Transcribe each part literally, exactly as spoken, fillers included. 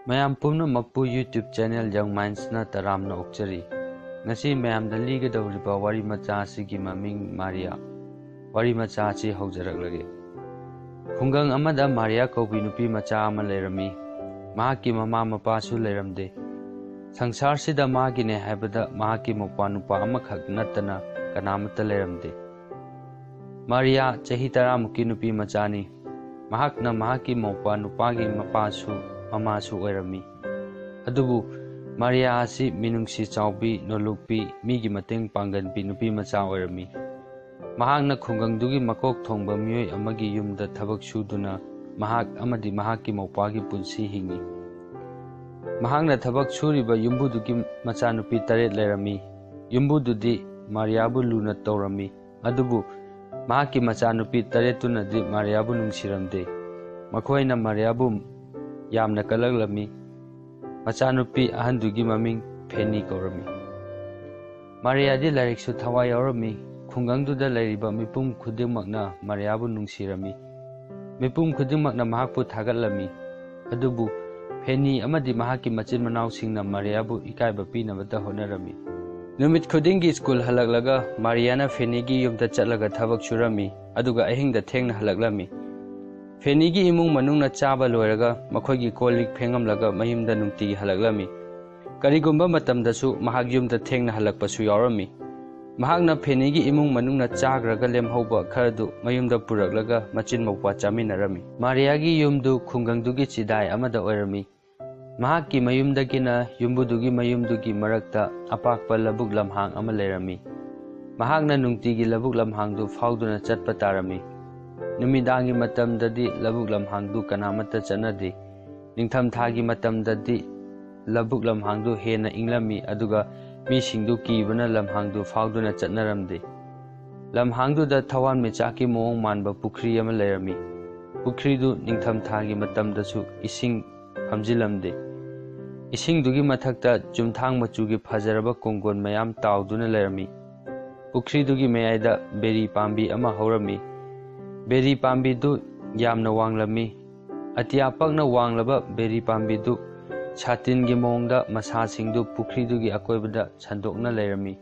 ꯃꯌꯥꯝ ꯄꯨꯝꯅꯃꯛꯄꯨ YouTube channel Young Mindsꯅ ꯇꯔꯥꯝꯅ ꯑꯣꯛꯆꯔꯤ꯫ ꯉꯁꯤ ꯃꯌꯥꯝꯗ ꯂꯤꯒꯗꯧꯔꯤꯕ ꯋꯥꯔꯤ ꯃꯆꯥ ꯑꯁꯤꯒꯤ ꯃꯃꯤꯡ ꯃꯥꯔꯤꯌꯥ꯫ ꯋꯥꯔꯤ ꯃꯆꯥ ꯑꯁꯤ ꯍꯧꯖꯔꯛꯂꯒꯦ꯫ ꯈꯨꯡꯒꯪ ꯑꯃꯗ ꯃꯥꯔꯤꯌꯥ ꯀꯧꯕꯤ ꯅꯨꯄꯤ ꯃꯆꯥ ꯑꯃ ꯂꯩꯔꯝꯃꯤ꯫ ꯃꯍꯥꯛꯀꯤ ꯃꯃꯥ ꯃꯄꯥꯁꯨ ꯂꯩꯔꯝꯗꯦ꯫ ꯁꯪꯁꯥꯔꯁꯤꯗ ꯃꯥꯒꯤꯅꯦ ꯍꯥꯏꯕꯗ ꯃꯍꯥꯛꯀꯤ ꯃꯧꯄ꯭ꯋꯥ ꯅꯨꯄꯥ ꯑꯃꯈꯛ ꯅꯠꯇꯅ ꯀꯅꯥꯃꯠꯇ ꯂꯩꯔꯝꯗꯦ꯫ ꯃꯥꯔꯤꯌꯥ ꯆꯍꯤ ꯇꯔꯥꯃꯨꯛꯀꯤ ꯅꯨꯄꯤ ꯃꯆꯥꯅꯤ꯫ ꯃꯍꯥꯛꯅ ꯃꯍꯥꯛꯀꯤ ꯃꯧꯄ꯭ꯋꯥ ꯅꯨꯄꯥꯒꯤ ꯃꯄꯥꯁꯨ ꯃꯃꯥꯁꯨ ꯑꯣꯏꯔꯝꯃꯤ꯫ ꯑꯗꯨꯕꯨ ꯃꯥꯔꯤꯌꯥ ꯑꯁꯤ ꯃꯤꯅꯨꯡꯁꯤ ꯆꯥꯎꯕꯤ, ꯅꯣꯂꯨꯛꯄꯤ, ꯃꯤꯒꯤ ꯃꯇꯦꯡ ꯄꯥꯡꯒꯟꯕꯤ ꯅꯨꯄꯤ ꯃꯆꯥ ꯑꯣꯏꯔꯝꯃꯤ꯫ ꯃꯍꯥꯛꯅ ꯈꯨꯡꯒꯪꯗꯨꯒꯤ ꯃꯀꯣꯛ ꯊꯣꯡꯕ ꯃꯤꯑꯣꯏ ꯑꯃꯒꯤ ꯌꯨꯝꯗ ꯊꯕꯛ ꯁꯨꯗꯨꯅ ꯃꯍꯥꯛ ꯑꯃꯗꯤ ꯃꯍꯥꯛꯀꯤ ꯃꯧꯄ꯭ꯋꯥꯒꯤ ꯄꯨꯟꯁꯤ ꯍꯤꯡꯏ꯫ ꯃꯍꯥꯛꯅ ꯊꯕꯛ ꯁꯨꯔꯤꯕ ꯌꯨꯝꯕꯨꯗꯨꯒꯤ ꯃꯆꯥꯅꯨꯄꯤ ꯇꯔꯦꯠ ꯂꯩꯔꯝꯃꯤ꯫ ꯌꯨꯝꯕꯨꯗꯨꯗꯤ ꯃꯥꯔꯤꯌꯥꯕꯨ ꯂꯨꯅ ꯇꯧꯔꯝꯃꯤ꯫ ꯑꯗꯨꯕꯨ ꯃꯍꯥꯛꯀꯤ ꯃꯆꯥꯅꯨꯄꯤ ꯇꯔꯦꯠꯇꯨꯅꯗꯤ ꯃꯥꯔꯤꯌꯥꯕꯨ ꯅꯨꯡꯁꯤꯔꯝꯗꯦ꯫ ꯃꯈꯣꯏꯅ ꯃꯥꯔꯤꯌꯥꯕꯨ ꯌꯥꯝꯅ ꯀꯜꯂꯛꯂꯝꯃꯤ꯫ ꯃꯆꯥꯅꯨꯄꯤ ꯑꯍꯟꯗꯨꯒꯤ ꯃꯃꯤꯡ ꯐꯦꯅꯤ ꯀꯧꯔꯝꯃꯤ꯫ ꯃꯥꯔꯤꯌꯥꯗꯤ ꯂꯥꯏꯔꯤꯛꯁꯨ ꯊꯋꯥꯏ ꯌꯥꯎꯔꯝꯃꯤ꯫ ꯈꯨꯡꯒꯪꯗꯨꯗ ꯂꯩꯔꯤꯕ ꯃꯤꯄꯨꯝ ꯈꯨꯗꯤꯡꯃꯛꯅ ꯃꯥꯔꯤꯌꯥꯕꯨ ꯅꯨꯡꯁꯤꯔꯝꯃꯤ꯫ ꯃꯤꯄꯨꯝ ꯈꯨꯗꯤꯡꯃꯛꯅ ꯃꯍꯥꯛꯄꯨ ꯊꯥꯒꯠꯂꯝꯃꯤ꯫ ꯑꯗꯨꯕꯨ ꯐꯦꯅꯤ ꯑꯃꯗꯤ ꯃꯍꯥꯛꯀꯤ ꯃꯆꯤꯟ ꯃꯅꯥꯎꯁꯤꯡꯅ ꯃꯥꯔꯤꯌꯥꯕꯨ ꯏꯀꯥꯏꯕ ꯄꯤꯅꯕꯇ ꯍꯣꯠꯅꯔꯝꯃꯤ꯫ ꯅꯨꯃꯤꯠ ꯈꯨꯗꯤꯡꯒꯤ ꯁ꯭ꯀꯨꯜ ꯍꯜꯂꯛꯂꯒ ꯃꯥꯔꯤꯌꯥꯅ ꯐꯦꯅꯤꯒꯤ ꯌꯨꯝꯗ ꯆꯠꯂꯒ ꯊꯕꯛ ꯁꯨꯔꯝꯃꯤ, ꯑꯗꯨꯒ ꯑꯍꯤꯡꯗ ꯊꯦꯡꯅ ꯍꯜꯂꯛꯂꯝꯃꯤ꯫ ꯐꯦꯅꯤꯒꯤ ꯏꯃꯨꯡ ꯃꯅꯨꯡꯅ ꯆꯥꯕ ꯂꯣꯏꯔꯒ ꯃꯈꯣꯏꯒꯤ ꯀꯣꯜ ꯂꯤꯛ ꯐꯦꯡꯉꯝꯂꯒ ꯃꯌꯨꯝꯗ ꯅꯨꯡꯇꯤꯒꯤ ꯍꯜꯂꯛꯂꯝꯃꯤ꯫ ꯀꯔꯤꯒꯨꯝꯕ ꯃꯇꯝꯗꯁꯨ ꯃꯍꯥꯛ ꯌꯨꯝꯗ ꯊꯦꯡꯅ ꯍꯜꯂꯛꯄꯁꯨ ꯌꯥꯎꯔꯝꯃꯤ꯫ ꯃꯍꯥꯛꯅ ꯐꯦꯅꯤꯒꯤ ꯏꯃꯨꯡ ꯃꯅꯨꯡꯅ ꯆꯥꯈ꯭ꯔꯒ ꯂꯦꯝꯍꯧꯕ ꯈꯔꯗꯨ ꯃꯌꯨꯝꯗ ꯄꯨꯔꯛꯂꯒ ꯃꯆꯤꯟ ꯃꯧꯄ꯭ꯋꯥ ꯆꯥꯃꯤꯟꯅꯔꯝꯃꯤ꯫ ꯃꯥꯔꯤꯌꯥꯒꯤ ꯌꯨꯝꯗꯨ ꯈꯨꯡꯒꯪꯗꯨꯒꯤ ꯆꯤꯗꯥꯏ ꯑꯃꯗ ꯑꯣꯏꯔꯝꯃꯤ꯫ ꯃꯍꯥꯛꯀꯤ ꯃꯌꯨꯝꯗꯒꯤꯅ ꯌꯨꯝꯕꯨꯗꯨꯒꯤ ꯃꯌꯨꯝꯗꯨꯒꯤ ꯃꯔꯛꯇ ꯑꯄꯥꯛꯄ ꯂꯧꯕꯨꯛ ꯂꯝꯍꯥꯡ ꯑꯃ ꯂꯩꯔꯝꯃꯤ꯫ ꯃꯍꯥꯛꯅ ꯅꯨꯡꯇꯤꯒꯤ ꯂꯧꯕꯨꯛ ꯂꯝꯍꯥꯡꯗꯨ ꯐꯥꯎꯗꯨꯅ ꯆꯠꯄ ꯇꯥꯔꯝꯃꯤ꯫ ꯅꯨꯃꯤꯗꯥꯡꯒꯤ ꯃꯇꯝꯗꯗꯤ ꯂꯧꯕꯨꯛ ꯂꯝꯍꯥꯡꯗꯨ ꯀꯅꯥꯃꯠꯇ ꯆꯠꯅꯗꯦ꯫ ꯅꯤꯡꯊꯝꯊꯥꯒꯤ ꯃꯇꯝꯗꯗꯤ ꯂꯧꯕꯨꯛ ꯂꯝꯍꯥꯡꯗꯨ ꯍꯦꯟꯅ ꯏꯪꯂꯝꯃꯤ, ꯑꯗꯨꯒ ꯃꯤꯁꯤꯡꯗꯨ ꯀꯤꯕꯅ ꯂꯝꯍꯥꯡꯗꯨ ꯐꯥꯎꯗꯨꯅ ꯆꯠꯅꯔꯝꯗꯦ꯫ ꯂꯝꯍꯥꯡꯗꯨꯗ ꯊꯋꯥꯟꯃꯤꯆꯥꯛꯀꯤ ꯃꯑꯣꯡ ꯃꯥꯟꯕ ꯄꯨꯈ꯭ꯔꯤ ꯑꯃ ꯂꯩꯔꯝꯃꯤ꯫ ꯄꯨꯈ꯭ꯔꯤꯗꯨ ꯅꯤꯡꯊꯝꯊꯥꯒꯤ ꯃꯇꯝꯗꯁꯨ ꯏꯁꯤꯡ ꯐꯝꯖꯤꯜꯂꯝꯗꯦ꯫ ꯏꯁꯤꯡꯗꯨꯒꯤ ꯃꯊꯛꯇ ꯆꯨꯝꯊꯥꯡ ꯃꯆꯨꯒꯤ ꯐꯖꯔꯕ ꯀꯣꯡꯒꯣꯟ ꯃꯌꯥꯝ ꯇꯥꯎꯗꯨꯅ ꯂꯩꯔꯝꯃꯤ꯫ ꯄꯨꯈ꯭ꯔꯤꯗꯨꯒꯤ ꯃꯌꯥꯏꯗ ꯕꯦꯔꯤ ꯄꯥꯝꯕꯤ ꯑꯃ ꯍꯧꯔꯝꯃꯤ꯫ ꯕꯦꯔꯤ ꯄꯥꯝꯕꯤꯗꯨ ꯌꯥꯝꯅ ꯋꯥꯡꯂꯝꯃꯤ꯫ ꯑꯇꯤꯌꯥ ꯄꯛꯅ ꯋꯥꯡꯂꯕ ꯕꯦꯔꯤ ꯄꯥꯝꯕꯤꯗꯨ ꯁꯥꯇꯤꯟꯒꯤ ꯃꯑꯣꯡꯗ ꯃꯁꯥꯁꯤꯡꯗꯨ ꯄꯨꯈ꯭ꯔꯤꯗꯨꯒꯤ ꯑꯀꯣꯏꯕꯗ ꯁꯟꯗꯣꯛꯅ ꯂꯩꯔꯝꯃꯤ꯫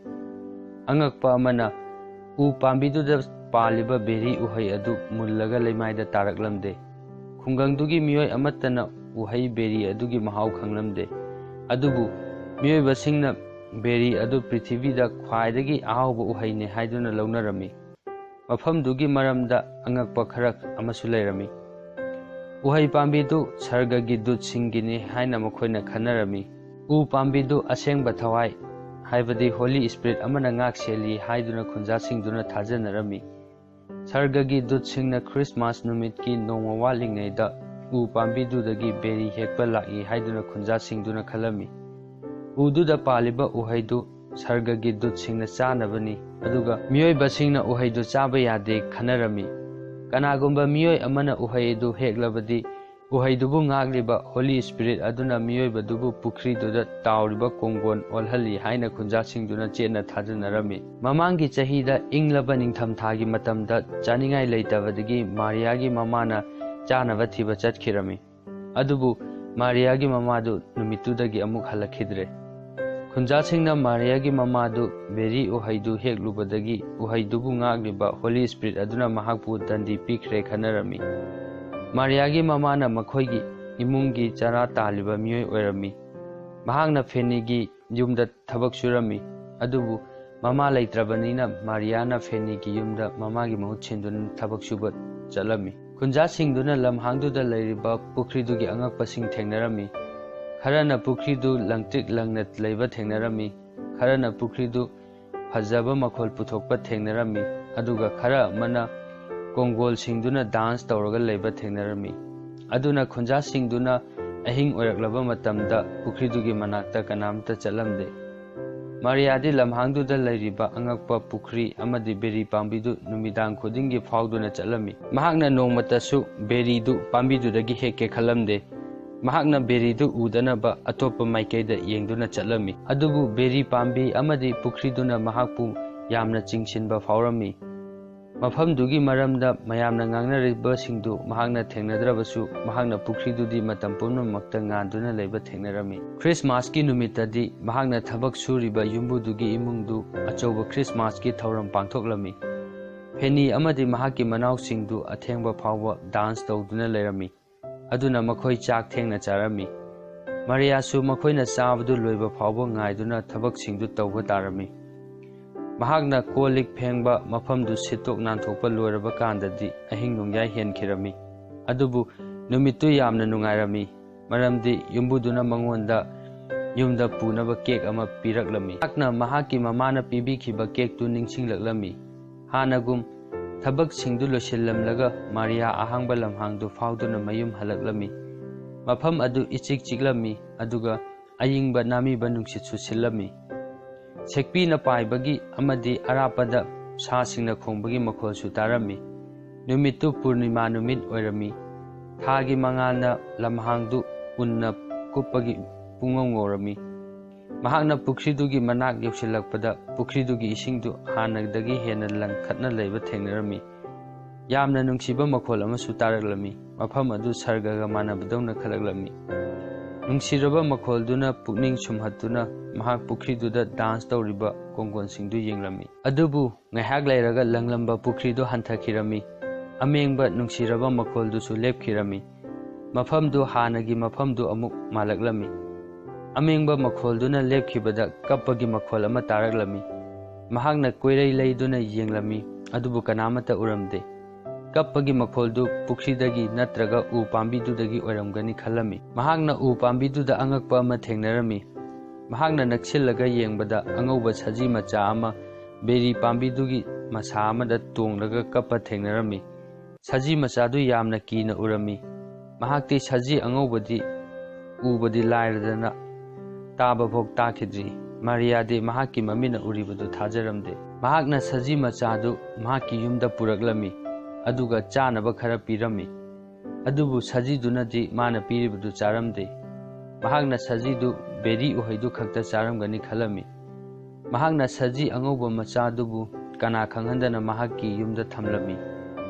ꯑꯉꯛꯄ ꯑꯃꯅ, ꯎ ꯄꯥꯝꯕꯤꯗꯨꯗ ꯄꯥꯜꯂꯤꯕ ꯕꯦꯔꯤ ꯎꯍꯩ ꯑꯗꯨ ꯃꯨꯜꯂꯒ ꯂꯩꯃꯥꯏꯗ ꯇꯥꯔꯛꯂꯝꯗꯦ꯫ ꯈꯨꯡꯒꯪꯗꯨꯒꯤ ꯃꯤꯑꯣꯏ ꯑꯃꯠꯇꯅ ꯎꯍꯩ ꯕꯦꯔꯤ ꯑꯗꯨꯒꯤ ꯃꯍꯥꯎ ꯈꯪꯂꯝꯗꯦ꯫ ꯑꯗꯨꯕꯨ ꯃꯤꯑꯣꯏꯕꯁꯤꯡꯅ ꯕꯦꯔꯤ ꯑꯗꯨ ꯄ꯭ꯔꯤꯊꯤꯕꯤꯗ ꯈ꯭ꯋꯥꯏꯗꯒꯤ ꯑꯍꯥꯎꯕ ꯎꯍꯩꯅꯤ ꯍꯥꯏꯗꯨꯅ ꯂꯧꯅꯔꯝꯃꯤ꯫ ꯃꯐꯝꯗꯨꯒꯤ ꯃꯔꯝꯗ ꯑꯉꯛꯄ ꯈꯔ ꯑꯃꯁꯨ ꯂꯩꯔꯝꯃꯤ꯫ ꯎꯍꯩ ꯄꯥꯝꯕꯤꯗꯨ ꯁꯔꯒꯒꯤ ꯗꯨꯠꯁꯤꯡꯒꯤꯅꯤ ꯍꯥꯏꯅ ꯃꯈꯣꯏꯅ ꯈꯟꯅꯔꯝꯃꯤ꯫ ꯎ ꯄꯥꯝꯕꯤꯗꯨ ꯑꯁꯦꯡꯕ ꯊꯋꯥꯏ, ꯍꯥꯏꯕꯗꯤ ꯍꯣꯂꯤ ꯏꯁꯄꯤꯔꯤꯠ ꯑꯃꯅ ꯉꯥꯛ ꯁꯦꯜꯂꯤ ꯍꯥꯏꯗꯨꯅ ꯈꯨꯟꯖꯥꯁꯤꯡꯗꯨꯅ ꯊꯥꯖꯅꯔꯝꯃꯤ꯫ ꯁꯔꯒꯒꯤ ꯗꯨꯠꯁꯤꯡꯅ ꯈ꯭ꯔꯤꯁꯃꯥꯁ ꯅꯨꯃꯤꯠꯀꯤ ꯅꯣꯡꯃ ꯋꯥꯠꯂꯤꯉꯩꯗ ꯎ ꯄꯥꯝꯕꯤꯗꯨꯗꯒꯤ ꯕꯦꯔꯤ ꯍꯦꯛꯄ ꯂꯥꯛꯏ ꯍꯥꯏꯗꯨꯅ ꯈꯨꯟꯖꯥꯁꯤꯡꯗꯨꯅ ꯈꯜꯂꯝꯃꯤ꯫ ꯎꯗꯨꯗ ꯄꯥꯜꯂꯤꯕ ꯎꯍꯩꯗꯨ ꯁꯔꯒꯒꯤ ꯗꯨꯠꯁꯤꯡꯅ ꯆꯥꯅꯕꯅꯤ, ꯑꯗꯨꯒ ꯃꯤꯑꯣꯏꯕꯁꯤꯡꯅ ꯎꯍꯩꯗꯨ ꯆꯥꯕ ꯌꯥꯗꯦ ꯈꯟꯅꯔꯝꯃꯤ꯫ ꯀꯅꯥꯒꯨꯝꯕ ꯃꯤꯑꯣꯏ ꯑꯃꯅ ꯎꯍꯩ ꯑꯗꯨ ꯍꯦꯛꯂꯕꯗꯤ, ꯎꯍꯩꯗꯨꯕꯨ ꯉꯥꯛꯂꯤꯕ ꯍꯣꯂꯤ ꯏꯁꯄꯤꯔꯤꯠ ꯑꯗꯨꯅ ꯃꯤꯑꯣꯏꯕꯗꯨꯕꯨ ꯄꯨꯈ꯭ꯔꯤꯗꯨꯗ ꯇꯥꯎꯔꯤꯕ ꯀꯣꯡꯒꯣꯟ ꯑꯣꯜꯍꯜꯂꯤ ꯍꯥꯏꯅ ꯈꯨꯟꯖꯥꯁꯤꯡꯗꯨꯅ ꯆꯦꯠꯅ ꯊꯥꯖꯅꯔꯝꯃꯤ꯫ ꯃꯃꯥꯡꯒꯤ ꯆꯍꯤꯗ ꯏꯪꯂꯕ ꯅꯤꯡꯊꯝꯊꯥꯒꯤ ꯃꯇꯝꯗ ꯆꯥꯅꯤꯡꯉꯥꯏ ꯂꯩꯇꯕꯗꯒꯤ ꯃꯥꯔꯤꯌꯥꯒꯤ ꯃꯃꯥꯅ ꯆꯥꯅꯕ ꯊꯤꯕ ꯆꯠꯈꯤꯔꯝꯃꯤ꯫ ꯑꯗꯨꯕꯨ ꯃꯥꯔꯤꯌꯥꯒꯤ ꯃꯃꯥꯗꯨ ꯅꯨꯃꯤꯠꯇꯨꯗꯒꯤ ꯑꯃꯨꯛ ꯍꯜꯂꯛꯈꯤꯗ꯭ꯔꯦ꯫ ꯈꯨꯟꯖꯥꯁꯤꯡꯅ ꯃꯥꯔꯤꯌꯥꯒꯤ ꯃꯃꯥꯗꯨ ꯕꯦꯔꯤ ꯎꯍꯩꯗꯨ ꯍꯦꯛꯂꯨꯕꯗꯒꯤ ꯎꯍꯩꯗꯨꯕꯨ ꯉꯥꯛꯂꯤꯕ ꯍꯣꯂꯤ ꯏꯁꯄꯤꯔꯤꯠ ꯑꯗꯨꯅ ꯃꯍꯥꯛꯄꯨ ꯗꯟꯗꯤ ꯄꯤꯈ꯭ꯔꯦ ꯈꯟꯅꯔꯝꯃꯤ꯫ ꯃꯥꯔꯤꯌꯥꯒꯤ ꯃꯃꯥꯅ ꯃꯈꯣꯏꯒꯤ ꯏꯃꯨꯡꯒꯤ ꯆꯔꯥ ꯇꯥꯜꯂꯤꯕ ꯃꯤꯑꯣꯏ ꯑꯣꯏꯔꯝꯃꯤ꯫ ꯃꯍꯥꯛꯅ ꯐꯦꯅꯤꯒꯤ ꯌꯨꯝꯗ ꯊꯕꯛ ꯁꯨꯔꯝꯃꯤ꯫ ꯑꯗꯨꯕꯨ ꯃꯃꯥ ꯂꯩꯇ꯭ꯔꯕꯅꯤꯅ ꯃꯥꯔꯤꯌꯥꯅ ꯐꯦꯅꯤꯒꯤ ꯌꯨꯝꯗ ꯃꯃꯥꯒꯤ ꯃꯍꯨꯠ ꯁꯤꯟꯗꯨꯅ ꯊꯕꯛ ꯁꯨꯕ ꯆꯠꯂꯝꯃꯤ꯫ ꯈꯨꯟꯖꯥꯁꯤꯡꯗꯨꯅ ꯂꯝꯍꯥꯡꯗꯨꯗ ꯂꯩꯔꯤꯕ ꯄꯨꯈ꯭ꯔꯤꯗꯨꯒꯤ ꯑꯉꯛꯄꯁꯤꯡ ꯊꯦꯡꯅꯔꯝꯃꯤ꯫ ꯈꯔꯅ ꯄꯨꯈ꯭ꯔꯤꯗꯨ ꯂꯪꯇ꯭ꯔꯤꯛ ꯂꯪꯅ ꯂꯩꯕ ꯊꯦꯡꯅꯔꯝꯃꯤ꯫ ꯈꯔꯅ ꯄꯨꯈ꯭ꯔꯤꯗꯨ ꯐꯖꯕ ꯃꯈꯣꯜ ꯄꯨꯊꯣꯛꯄ ꯊꯦꯡꯅꯔꯝꯃꯤ꯫ ꯑꯗꯨꯒ ꯈꯔ ꯑꯃꯅ ꯀꯣꯡꯒꯣꯜꯁꯤꯡꯗꯨꯅ ꯗꯥꯟꯁ ꯇꯧꯔꯒ ꯂꯩꯕ ꯊꯦꯡꯅꯔꯝꯃꯤ꯫ ꯑꯗꯨꯅ ꯈꯨꯟꯖꯥꯁꯤꯡꯗꯨꯅ ꯑꯍꯤꯡ ꯑꯣꯏꯔꯛꯂꯕ ꯃꯇꯝꯗ ꯄꯨꯈ꯭ꯔꯤꯗꯨꯒꯤ ꯃꯅꯥꯛꯇ ꯀꯅꯥꯝꯇ ꯆꯠꯂꯝꯗꯦ꯫ ꯃꯥꯔꯤꯌꯥꯗꯤ ꯂꯝꯍꯥꯡꯗꯨꯗ ꯂꯩꯔꯤꯕ ꯑꯉꯛꯄ ꯄꯨꯈ꯭ꯔꯤ ꯑꯃꯗꯤ ꯕꯦꯔꯤ ꯄꯥꯝꯕꯤꯗꯨ ꯅꯨꯃꯤꯗꯥꯡ ꯈꯨꯗꯤꯡꯒꯤ ꯐꯥꯎꯗꯨꯅ ꯆꯠꯂꯝꯃꯤ꯫ ꯃꯍꯥꯛꯅ ꯅꯣꯡꯃꯇꯁꯨ ꯕꯦꯔꯤꯗꯨ ꯄꯥꯝꯕꯤꯗꯨꯗꯒꯤ ꯍꯦꯛꯀꯦ ꯈꯜꯂꯝꯗꯦ꯫ ꯃꯍꯥꯛꯅ ꯕꯦꯔꯤꯗꯨ ꯎꯗꯅꯕ ꯑꯇꯣꯞꯄ ꯃꯥꯏꯀꯩꯗ ꯌꯦꯡꯗꯨꯅ ꯆꯠꯂꯝꯃꯤ꯫ ꯑꯗꯨꯕꯨ ꯕꯦꯔꯤ ꯄꯥꯝꯕꯤ ꯑꯃꯗꯤ ꯄꯨꯈ꯭ꯔꯤꯗꯨꯅ ꯃꯍꯥꯛꯄꯨ ꯌꯥꯝꯅ ꯆꯤꯡꯁꯤꯟꯕ ꯐꯥꯎꯔꯝꯃꯤ꯫ ꯃꯐꯝꯗꯨꯒꯤ ꯃꯔꯝꯗ ꯃꯌꯥꯝꯅ ꯉꯥꯡꯅꯔꯤꯕꯁꯤꯡꯗꯨ ꯃꯍꯥꯛꯅ ꯊꯦꯡꯅꯗ꯭ꯔꯕꯁꯨ, ꯃꯍꯥꯛꯅ ꯄꯨꯈ꯭ꯔꯤꯗꯨꯗꯤ ꯃꯇꯝ ꯄꯨꯝꯅꯃꯛꯇ ꯉꯥꯟꯗꯨꯅ ꯂꯩꯕ ꯊꯦꯡꯅꯔꯝꯃꯤ꯫ ꯈ꯭ꯔꯤꯁꯃꯥꯁꯀꯤ ꯅꯨꯃꯤꯠꯇꯗꯤ ꯃꯍꯥꯛꯅ ꯊꯕꯛ ꯁꯨꯔꯤꯕ ꯌꯨꯝꯕꯨꯗꯨꯒꯤ ꯏꯃꯨꯡꯗꯨ ꯑꯆꯧꯕ ꯈ꯭ꯔꯤꯁꯃꯥꯁꯀꯤ ꯊꯧꯔꯝ ꯄꯥꯡꯊꯣꯛꯂꯝꯃꯤ꯫ ꯐꯦꯅꯤ ꯑꯃꯗꯤ ꯃꯍꯥꯛꯀꯤ ꯃꯅꯥꯎꯁꯤꯡꯗꯨ ꯑꯊꯦꯡꯕ ꯐꯥꯎꯕ ꯗꯥꯟꯁ ꯇꯧꯗꯨꯅ ꯂꯩꯔꯝꯃꯤ꯫ ꯑꯗꯨꯅ ꯃꯈꯣꯏ ꯆꯥꯛ ꯊꯦꯡꯅ ꯆꯥꯔꯝꯃꯤ꯫ ꯃꯔꯤꯌꯥꯁꯨ ꯃꯈꯣꯏꯅ ꯆꯥꯕꯗꯨ ꯂꯣꯏꯕ ꯐꯥꯎꯕ ꯉꯥꯏꯗꯨꯅ ꯊꯕꯛꯁꯤꯡꯗꯨ ꯇꯧꯕ ꯇꯥꯔꯝꯃꯤ꯫ ꯃꯍꯥꯛꯅ ꯀꯣꯜ ꯂꯤꯛ ꯐꯦꯡꯕ ꯃꯐꯝꯗꯨ ꯁꯤꯠꯇꯣꯛ ꯅꯥꯟꯊꯣꯛꯄ ꯂꯣꯏꯔꯕ ꯀꯥꯟꯗꯗꯤ ꯑꯍꯤꯡ ꯅꯣꯡꯌꯥꯏ ꯍꯦꯟꯈꯤꯔꯝꯃꯤ꯫ ꯑꯗꯨꯕꯨ ꯅꯨꯃꯤꯠꯇꯨ ꯌꯥꯝꯅ ꯅꯨꯡꯉꯥꯏꯔꯝꯃꯤ, ꯃꯔꯝꯗꯤ ꯌꯨꯝꯕꯨꯗꯨꯅ ꯃꯉꯣꯟꯗ ꯌꯨꯝꯗ ꯄꯨꯅꯕ ꯀꯦꯛ ꯑꯃ ꯄꯤꯔꯛꯂꯝꯃꯤ꯫ ꯃꯍꯥꯛꯅ ꯃꯍꯥꯛꯀꯤ ꯃꯃꯥꯅ ꯄꯤꯕꯤꯈꯤꯕ ꯀꯦꯛꯇꯨ ꯅꯤꯡꯁꯤꯡꯂꯛꯂꯝꯃꯤ꯫ ꯍꯥꯟꯅꯒꯨꯝ ꯊꯕꯛꯁꯤꯡꯗꯨ ꯂꯣꯏꯁꯤꯜꯂꯝꯂꯒ ꯃꯥꯔꯤꯌꯥ ꯑꯍꯥꯡꯕ ꯂꯝꯍꯥꯡꯗꯨ ꯐꯥꯎꯗꯨꯅ ꯃꯌꯨꯝ ꯍꯜꯂꯛꯂꯝꯃꯤ꯫ ꯃꯐꯝ ꯑꯗꯨ ꯏꯆꯤꯛ ꯆꯤꯛꯂꯝꯃꯤ, ꯑꯗꯨꯒ ꯑꯏꯪꯕ ꯅꯥꯃꯤꯕ ꯅꯨꯡꯁꯤꯠꯁꯨ ꯁꯤꯠꯂꯝꯃꯤ꯫ ꯁꯦꯛꯄꯤꯅ ꯄꯥꯏꯕꯒꯤ ꯑꯃꯗꯤ ꯑꯔꯥꯞꯄꯗ ꯁꯥꯁꯤꯡꯅ ꯈꯣꯡꯕꯒꯤ ꯃꯈꯣꯜꯁꯨ ꯇꯥꯔꯝꯃꯤ꯫ ꯅꯨꯃꯤꯠꯇꯨ ꯄꯨꯔꯅꯤꯃꯥ ꯅꯨꯃꯤꯠ ꯑꯣꯏꯔꯝꯃꯤ꯫ ꯊꯥꯒꯤ ꯃꯉꯥꯜꯅ ꯂꯝꯍꯥꯡꯗꯨ ꯎꯟꯅ ꯀꯨꯞꯄꯒꯤ ꯄꯨꯡꯉꯧ ꯉꯧꯔꯝꯃꯤ꯫ ꯃꯍꯥꯛꯅ ꯄꯨꯈ꯭ꯔꯤꯗꯨꯒꯤ ꯃꯅꯥꯛ ꯌꯧꯁꯤꯜꯂꯛꯄꯗ ꯄꯨꯈ꯭ꯔꯤꯗꯨꯒꯤ ꯏꯁꯤꯡꯗꯨ ꯍꯥꯟꯅꯗꯒꯤ ꯍꯦꯟꯅ ꯂꯪꯈꯠꯅ ꯂꯩꯕ ꯊꯦꯡꯅꯔꯝꯃꯤ꯫ ꯌꯥꯝꯅ ꯅꯨꯡꯁꯤꯕ ꯃꯈꯣꯜ ꯑꯃꯁꯨ ꯇꯥꯔꯛꯂꯝꯃꯤ꯫ ꯃꯐꯝ ꯑꯗꯨ ꯁꯔꯒꯒ ꯃꯥꯟꯅꯕꯗꯧꯅ ꯈꯜꯂꯛꯂꯝꯃꯤ꯫ ꯅꯨꯡꯁꯤꯔꯕ ꯃꯈꯣꯜꯗꯨꯅ ꯄꯨꯛꯅꯤꯡ ꯁꯨꯝꯍꯠꯇꯨꯅ ꯃꯍꯥꯛ ꯄꯨꯈ꯭ꯔꯤꯗꯨꯗ ꯗꯥꯟꯁ ꯇꯧꯔꯤꯕ ꯀꯣꯡꯒꯣꯟꯁꯤꯡꯗꯨ ꯌꯦꯡꯂꯝꯃꯤ꯫ ꯑꯗꯨꯕꯨ ꯉꯥꯏꯍꯥꯛ ꯂꯩꯔꯒ ꯂꯪꯂꯝꯕ ꯄꯨꯈ꯭ꯔꯤꯗꯨ ꯍꯟꯊꯈꯤꯔꯝꯃꯤ꯫ ꯑꯃꯦꯡꯕ ꯅꯨꯡꯁꯤꯔꯕ ꯃꯈꯣꯜꯗꯨꯁꯨ ꯂꯦꯞꯈꯤꯔꯝꯃꯤ꯫ ꯃꯐꯝꯗꯨ ꯍꯥꯟꯅꯒꯤ ꯃꯐꯝꯗꯨ ꯑꯃꯨꯛ ꯃꯥꯜꯂꯛꯂꯝꯃꯤ꯫ ꯑꯃꯦꯡꯕ ꯃꯈꯣꯜꯗꯨꯅ ꯂꯦꯞꯈꯤꯕꯗ ꯀꯞꯄꯒꯤ ꯃꯈꯣꯜ ꯑꯃ ꯇꯥꯔꯛꯂꯝꯃꯤ꯫ ꯃꯍꯥꯛꯅ ꯀꯣꯏꯔꯩ ꯂꯩꯗꯨꯅ ꯌꯦꯡꯂꯝꯃꯤ, ꯑꯗꯨꯕꯨ ꯀꯅꯥꯃꯠꯇ ꯎꯔꯝꯗꯦ꯫ ꯀꯞꯄꯒꯤ ꯃꯈꯣꯜꯗꯨ ꯄꯨꯈ꯭ꯔꯤꯗꯒꯤ ꯅꯠꯇ꯭ꯔꯒ ꯎ ꯄꯥꯝꯕꯤꯗꯨꯗꯒꯤ ꯑꯣꯏꯔꯝꯒꯅꯤ ꯈꯜꯂꯝꯃꯤ꯫ ꯃꯍꯥꯛꯅ ꯎ ꯄꯥꯝꯕꯤꯗꯨꯗ ꯑꯉꯛꯄ ꯑꯃ ꯊꯦꯡꯅꯔꯝꯃꯤ꯫ ꯃꯍꯥꯛꯅ ꯅꯛꯁꯤꯜꯂꯒ ꯌꯦꯡꯕꯗ ꯑꯉꯧꯕ ꯁꯖꯤ ꯃꯆꯥ ꯑꯃ ꯕꯦꯔꯤ ꯄꯥꯝꯕꯤꯗꯨꯒꯤ ꯃꯁꯥ ꯑꯃꯗ ꯇꯣꯡꯂꯒ ꯀꯞꯄ ꯊꯦꯡꯅꯔꯝꯃꯤ꯫ ꯁꯖꯤ ꯃꯆꯥꯗꯨ ꯌꯥꯝꯅ ꯀꯤꯅ ꯎꯔꯝꯃꯤ꯫ ꯃꯍꯥꯛꯇꯤ ꯁꯖꯤ ꯑꯉꯧꯕꯗꯤ ꯎꯕꯗꯤ ꯂꯥꯏꯔꯗꯅ ꯇꯥꯕ ꯐꯥꯎ ꯇꯥꯈꯤꯗ꯭ꯔꯤ꯫ ꯃꯥꯔꯤꯌꯥꯗꯤ ꯃꯍꯥꯛꯀꯤ ꯃꯃꯤꯠꯅ ꯎꯔꯤꯕꯗꯨ ꯊꯥꯖꯔꯝꯗꯦ꯫ ꯃꯍꯥꯛꯅ ꯁꯖꯤ ꯃꯆꯥꯗꯨ ꯃꯍꯥꯛꯀꯤ ꯌꯨꯝꯗ ꯄꯨꯔꯛꯂꯝꯃꯤ, ꯑꯗꯨꯒ ꯆꯥꯅꯕ ꯈꯔ ꯄꯤꯔꯝꯃꯤ꯫ ꯑꯗꯨꯕꯨ ꯁꯖꯤꯗꯨꯅꯗꯤ ꯃꯥꯅ ꯄꯤꯔꯤꯕꯗꯨ ꯆꯥꯔꯝꯗꯦ꯫ ꯃꯍꯥꯛꯅ ꯁꯖꯤꯗꯨ ꯕꯦꯔꯤ ꯎꯍꯩꯗꯨ ꯈꯛꯇ ꯆꯥꯔꯝꯒꯅꯤ ꯈꯜꯂꯝꯃꯤ꯫ ꯃꯍꯥꯛꯅ ꯁꯖꯤ ꯑꯉꯧꯕ ꯃꯆꯥꯗꯨꯕꯨ ꯀꯅꯥ ꯈꯪꯍꯟꯗꯅ ꯃꯍꯥꯛꯀꯤ ꯌꯨꯝꯗ ꯊꯝꯂꯝꯃꯤ꯫